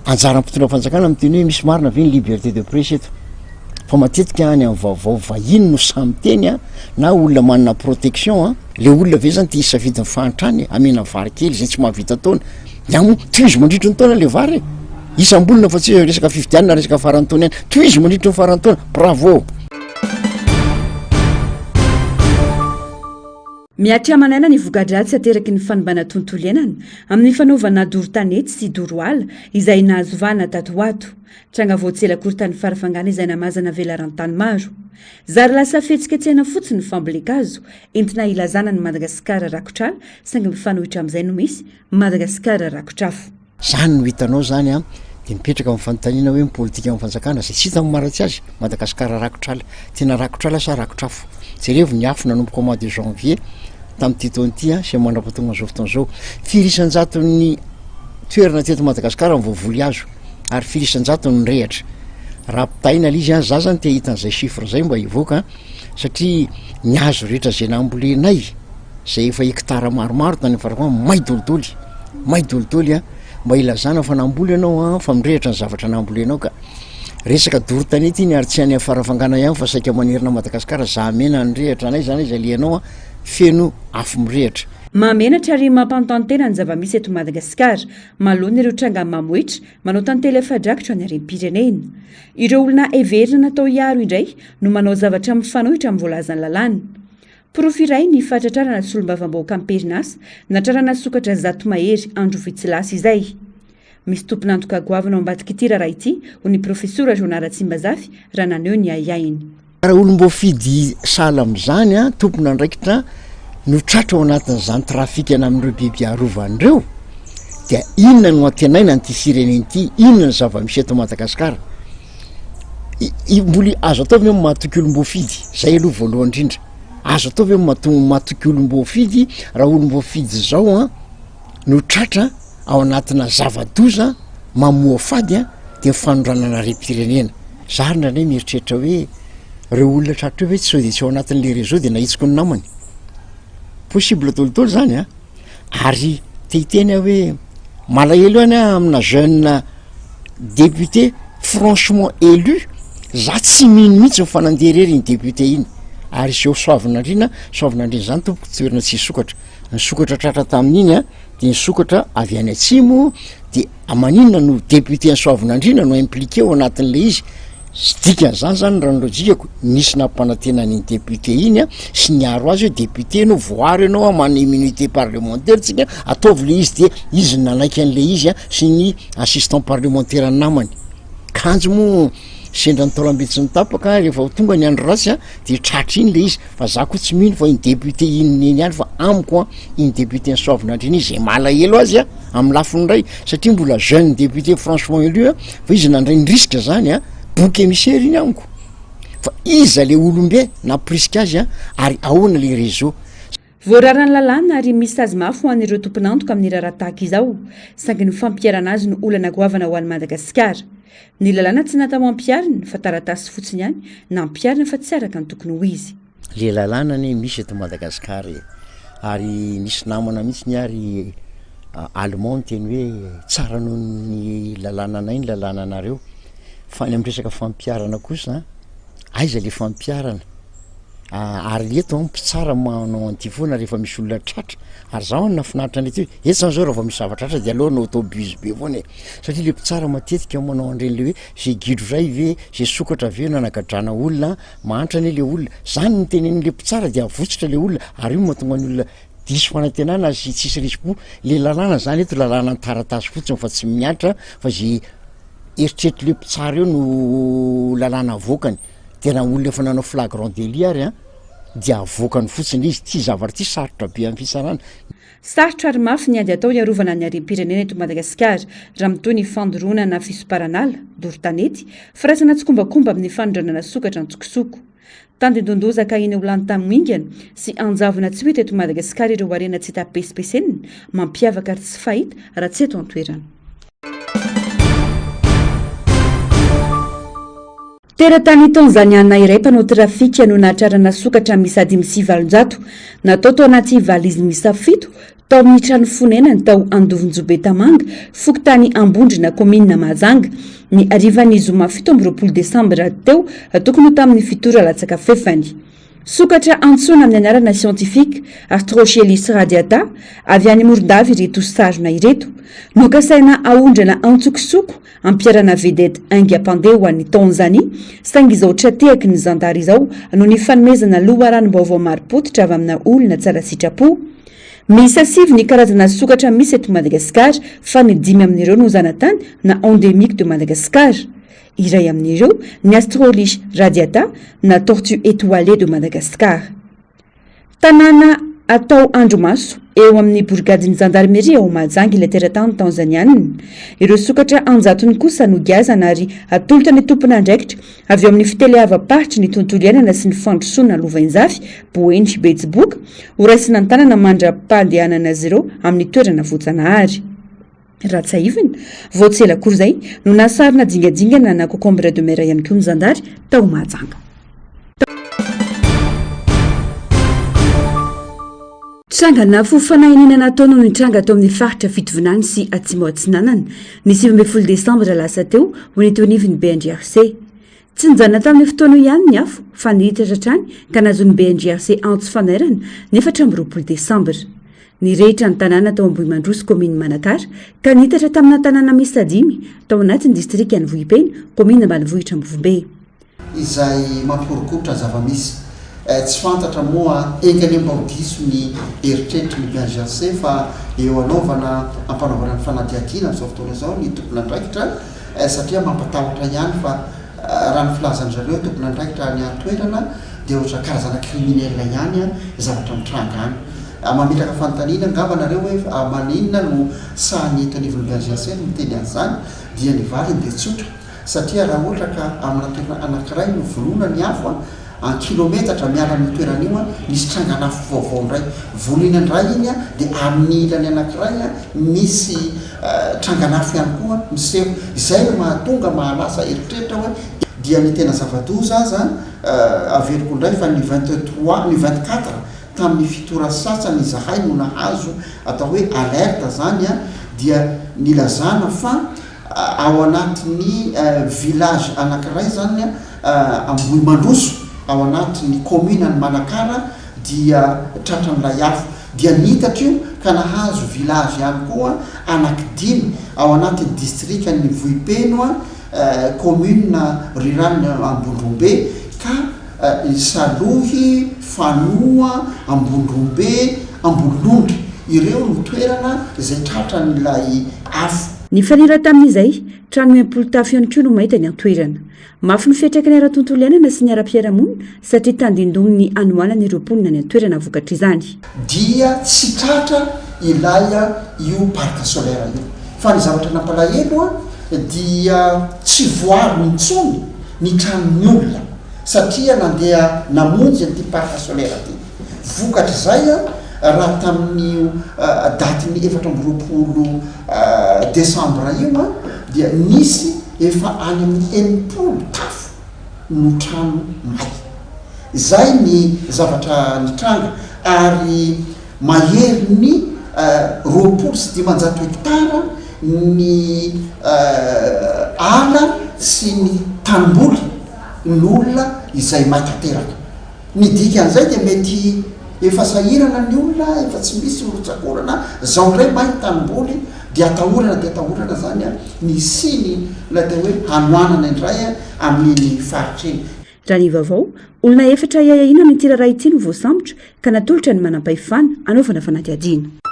Anjaran'ny mpitondra fanjakana miteny hoe misy marina ve ny liberté de presse eto? Fa matetika any amin'ny vaovao vahiny no sahy miteny an, na olona manana protection an, le olona ve zany te hisafidy ny fahantrany e, amena vary kely izay tsy mahavita taona, ny ahy moa tohizo mandritry ny taona le vary e, isam-bolona fa tsy hoe resaka fifidianana resaka faran'ny taona ihany, tohizo mandritry ny faran'ny taona, bravo. Mihatra aman'aina ny voka-dratsy ateraky ny fanimbana tontolo iainana amin'ny fanaovana doro tanety sy doro ala izay nahazo vahana tato ho ato. Tranga vao tsy ela akory tany Farafangana izay namazana velaran-tany maro. Zary lasa fihetsiketsehana fotsiny ny fambolen-kazo entina hilazana an'i Madagasikara rakotr'ala saingy mifanohitra amin'izay no misy, Madagasikara rakotr'afo. Zany no hitanao zany an, de mipetraka amin'ny fanontaniana hoe ny politika amin'ny fanjakana zay tsy hita ny maharatsy azy, Madagasikara rakotr'ala, tena rakotr'ala sa rakotr'afo? Jerevo ny afo nanomboka mois de janvier tamin'ity taona ity an, sy mandrapatonga an'izao fotoana izao, firy isan-jaton'ny toerana teto Madagasikara no voavoly hazo ary firy isan-jatony no nirehatra? Raha ampitahaina le izy an, za zany te hahita an'izay chiffre zay mba hivoaka an, satria ny hazo rehetra zay nambolenay zay efa hectare maromaro tany Farafangana may dolidoly. May dolidoly an, mba ilazana fa namboly ianao an, fa mirehitra ny zavatra nambolenao ka. Resaka doro tanety iny ary tsy any Farafangana ihany fa saika manerana Madagasikara, Zahamena nirehitra, n'aiza n'aiza alehanao an, feno afo mirehitra. Mahamenatra ary mampanontany-tena ny zava-misy eto Madagasikara manoloana ireo tranga mamoetra manao tantely afa-drakitra ny harem-pirenena. Ireo olona heverina natao hiaro indray no manao zavatra mifanohitra amin'ny voalazan'ny lalàna. Porofo iray ny fahatratrarana solombavambahoaka am-perinasa natrarana sokatra 100 mahery andro vitsy lasa izay. Misy tompon'antoka goavana ao ambadik'ity raharaha ity, hoy ny Profesora Jonah Ratsimbazafy raha naneho ny ahiahiny. Raha olom-boafidy sahala amin'izany, tompon'andraikitra no tratra ao anatin'izany trafikana amin'ireo biby arovana ireo, dia inona no antenaina an'ity firenena ity? Inona ny zava-misy eto Madagasikara? Mbola azo atao ve ny mahatoky olom-boafidy? Zay aloha voalohany indrindra. Azo atao ve ny mahatoky olom-boafidy raha olom-boafidy zao an no tratra ao anatina zava-doza mamoafady an de ny fanondranana harem-pirenena. Za ary indraindray mieritreritra hoe reo olona tratra eo ve tsy sao de tsy ao anatin'le réseau de nahitsiko ny namany. Possible daholo daholo zany an. Ary. Te hiteny aho hoe malahelo ihany aho amina jeune député franchement élu, za tsy mino mihitsy fa nandeha irery iny député iny, ary izao Soavinandriana, Soavinandriana zany tompoko toerana tsy hisokatra, nisokatra tratra tamin'iny an, de nisokatra avy any atsimo, de maninona no député an'i Soavinandriana no impliqué ao anatin'le izy, sy dikan'izany zany raha ny lojikako, nisy nampanantena an'iny député iny an, sy niaro azy hoe député ianao, voaaro ianao an, manana immunité parlementaire tsika, ataovy le izy de izy no nanaiky an'le izy an, sy ny assistant parlementaire namany, kanjo moa sendra ny taolam-be tsy nitapaka rehefa ho tonga ny andro ratsy an, de tratra iny le izy, fa za koa tsy mino fa iny député iny neny ihany fa amiko an, iny député an'i Soavinandriana iny zay malahelo azy an, amin'ny lafiny iray satria mbola jeune député franchement élu a, fa izy nandray ny risque zany a, bouc émissaire iny amiko, fa iza le olombe nampirisika azy a, ary ahoana le réseau. Voararan'ny lalàna ary misy sazy mafy ho an'ireo tompon'antoka amin'ny raharaha tahaka izao, saingy ny fampiharana azy no olana goavana ho an'i Madagasikara. Ny lalàna tsy natao hampiharina fa taratasy fotsiny ihany nampiharina fa tsy araka ny tokony ho izy. Le lalàna anie misy eto Madagascar e, ary nisy namana mihitsy ny ary allemand niteny hoe tsara noho ny lalànanay ny lalànanareo, fa ny amin'ny resaka fampiharana kosa aiza le fampiharana? Ary eto an mpitsara manao an'ity foana rehefa misy olona tratra, ary zaho an nahafinaritra an'ity hoe eto zany zao raha vao misy zavatra tratra de aleo hanao atao buzz be foana e, satria le mpitsara matetika manao an'ireny le hoe ze gidro ray ve, ze sokatra ve nanagadrana olona Mahantra anie le olona, zany no tenenin'le mpitsara de avotsitra le olona, ary io no mahatonga ny olona diso fanantenana sy tsisy risi-po, le lalàna zany eto lalàna an-taratasy fotsiny fa tsy mihatra fa ze eritreritr'le mpitsara eo no lalàna avoakany, de raha olona efa nanao flagrant délit ary an de avoakany fotsiny le izy, ty zavatra ty sarotra be amin'ny fitsarana. Sarotra ary mafy ny ady atao hiarovana ny harem-pirenena eto Madagasikara raha mitohy ny fandoroana na fisomparan'ala, doro tanety, firaisana tsikombakomba amin'ny fanondranana sokatra an-tsokosoko. Tandindon-doza ka iny ho lany tamingana sy hanjavona tsy ho hita eto Madagasikara ireo harena tsy hita pesipesenina, mampiavaka ary tsy fahita raha tsy eto an-toerana. Teratany Tanzaniana iray mpanao trafika no nahatrarana sokatra miisa 805 natao tao anaty valizy miisa fito tao amin'ny trano fonenany tao Andovonjobe Tamanga, fokontany Ambondrona, kaominina Mahajanga, ny harivan'ny zoma 27 desambra teo tokony ho tamin'ny fito ora latsaka fefany. Sokatra antsoina amin'ny anarana siantifika Astrochelys radiata avy any Morondava ireto sarona ireto. Nokasaina haondrana antsokosoko ampiharana vedette haingam-pandeha ho an'i Tanzania, saingy izao tra-tehaky ny zandary izao noho ny fanomezana loharanom-baovao marim-pototra avy amina olona tsara sitrapo. Miisa sivy ny karazana sokatra misy eto Madagasikara fa ny dimy amin'ireo no zanatany na endémique de Madagascar. Iray amin'ireo ny Astrolych radiata na tortue étoilée de Madagascar. Tanàna atao andrimaso eo amin'ny borigadin'ny zandarmeria ao Mahajanga ilay teratany Tanzaniana. Ireo sokatra an-jatony kosa nogiazana ary atolotra ny tompon'andraikitra avy eo amin'ny fiteleavam-paritry ny tontolo iainana sy ny fandrosoana lovainjafy, Boeny Betsiboka, horaisina an-tanana mandra-pandehanana azy ireo amin'ny toerana voajanahary. Raha tsiahivina, vao tsy ela akory izay no nahasarona dingadingana na cocombre de mer ihany koa ny zandary tao Mahajanga. Trangana fo fanahinina natao no nitranga tao amin'ny faritra Fitovinany sy Atsimo Atsinanana ny 19 desambra lasa teo ho ny teo anivon'ny BNGRC. Tsy nijanona tamin'io fotoana io ihany ny afo fa nihitatra hatrany ka nahazoan'ny BNGRC antso fanairana ny 24 desambra. Nirehitra ny tanàna tao Ambohimandroso kaominin'i Manakara ka nihitatra tamina tanàna miisa dimy tao anatin'ny distrikan'i Vohipeno, kaominina ambanivohitra Ambovombe. Izay mampihorokoditra ny zava-misy. Tsy fantatra moa enga anie mba ho diso ny eritreritry ny BNGRC fa eo anaovana ampanaovana ny fanadihadiana amin'izao fotoana izao ny tompon'andraikitra satria mampatahotra ihany fa raha ny filazan-dry zareo tompon'andraikitra any an-toerana dia ohatra karazana criminel ihany ny zavatra mitranga any. Mametraka fanontaniana angamba nareo hoe maninona no sahy ny eto anivon'ny BNGRC no miteny an'izany dia ny valiny dia tsotra satria raha ohatra ka amina toerana anankiray no vonoina ny afo an, an-kilometatra miala amin'io toerana io an, misy trangan'afo vaovao indray. Vonoina indray iny an, dia amin'ny ilany anankiray an, misy trangan'afo ihany koa miseho. Izay no mahatonga mahalasa eritreritra hoe dia ny tena zava-doza aza averiko indray fa ny 23, ny 24. tamin'ny fito ora sasany izahay no nahazo atao hoe alerte zany dia nilazana fa ao anatin'ny village anankiray zany Ambohimandroso ao anatin'ny commune an'i Manakara dia tratran'ilay afo dia niitatra io ka nahazo village ihany koa anaky dimy ao anatin'ny distrikan'i Vohipeno commune rurale Ambondrombe ka Salohy, Fanoa, Ambondrombe, Ambololondry ireo no toerana izay tratran'ilay afo. Nifanila tamin'izay, trano 60 tafo ihany koa no may tany an-toerana. Mafy ny fiantraikany ara-tontolo iainana sy ny ara-piarahamonina satria tandindomin'ny hanoanana ireo mponina any an-toerana vokatr'izany. Dia tsy tratra ilay io parc solaire io. Fa ny zavatra nampalahelo dia tsy voaro intsony ny tranon'ny olona satria nandeha namonjy an'ity parc solaire ity. Vokatr'izay raha tamin'io datin'ny 24 desambra io dia nisy efa any amin'ny 60 tafo no trano may. Izay ny zavatra nitranga ary maherin'ny 520 hektara ny ala sy ny tanimboly n'olona izay may tanteraka. Ny dikan'izay dia mety efa sahirana ny olona, efa tsy misy rotsak'orana, zao indray may ny tanimboly dia atahorana dia atahorana zany ny hisiany ilay atao hoe hanoanana indray amin'iny faritra iny. Raha ny vaovao, olona efatra ahiahiana amin'ity raharaha ity no voasambotra ka natolotra ny manampahefana hanaovana fanadihadiana.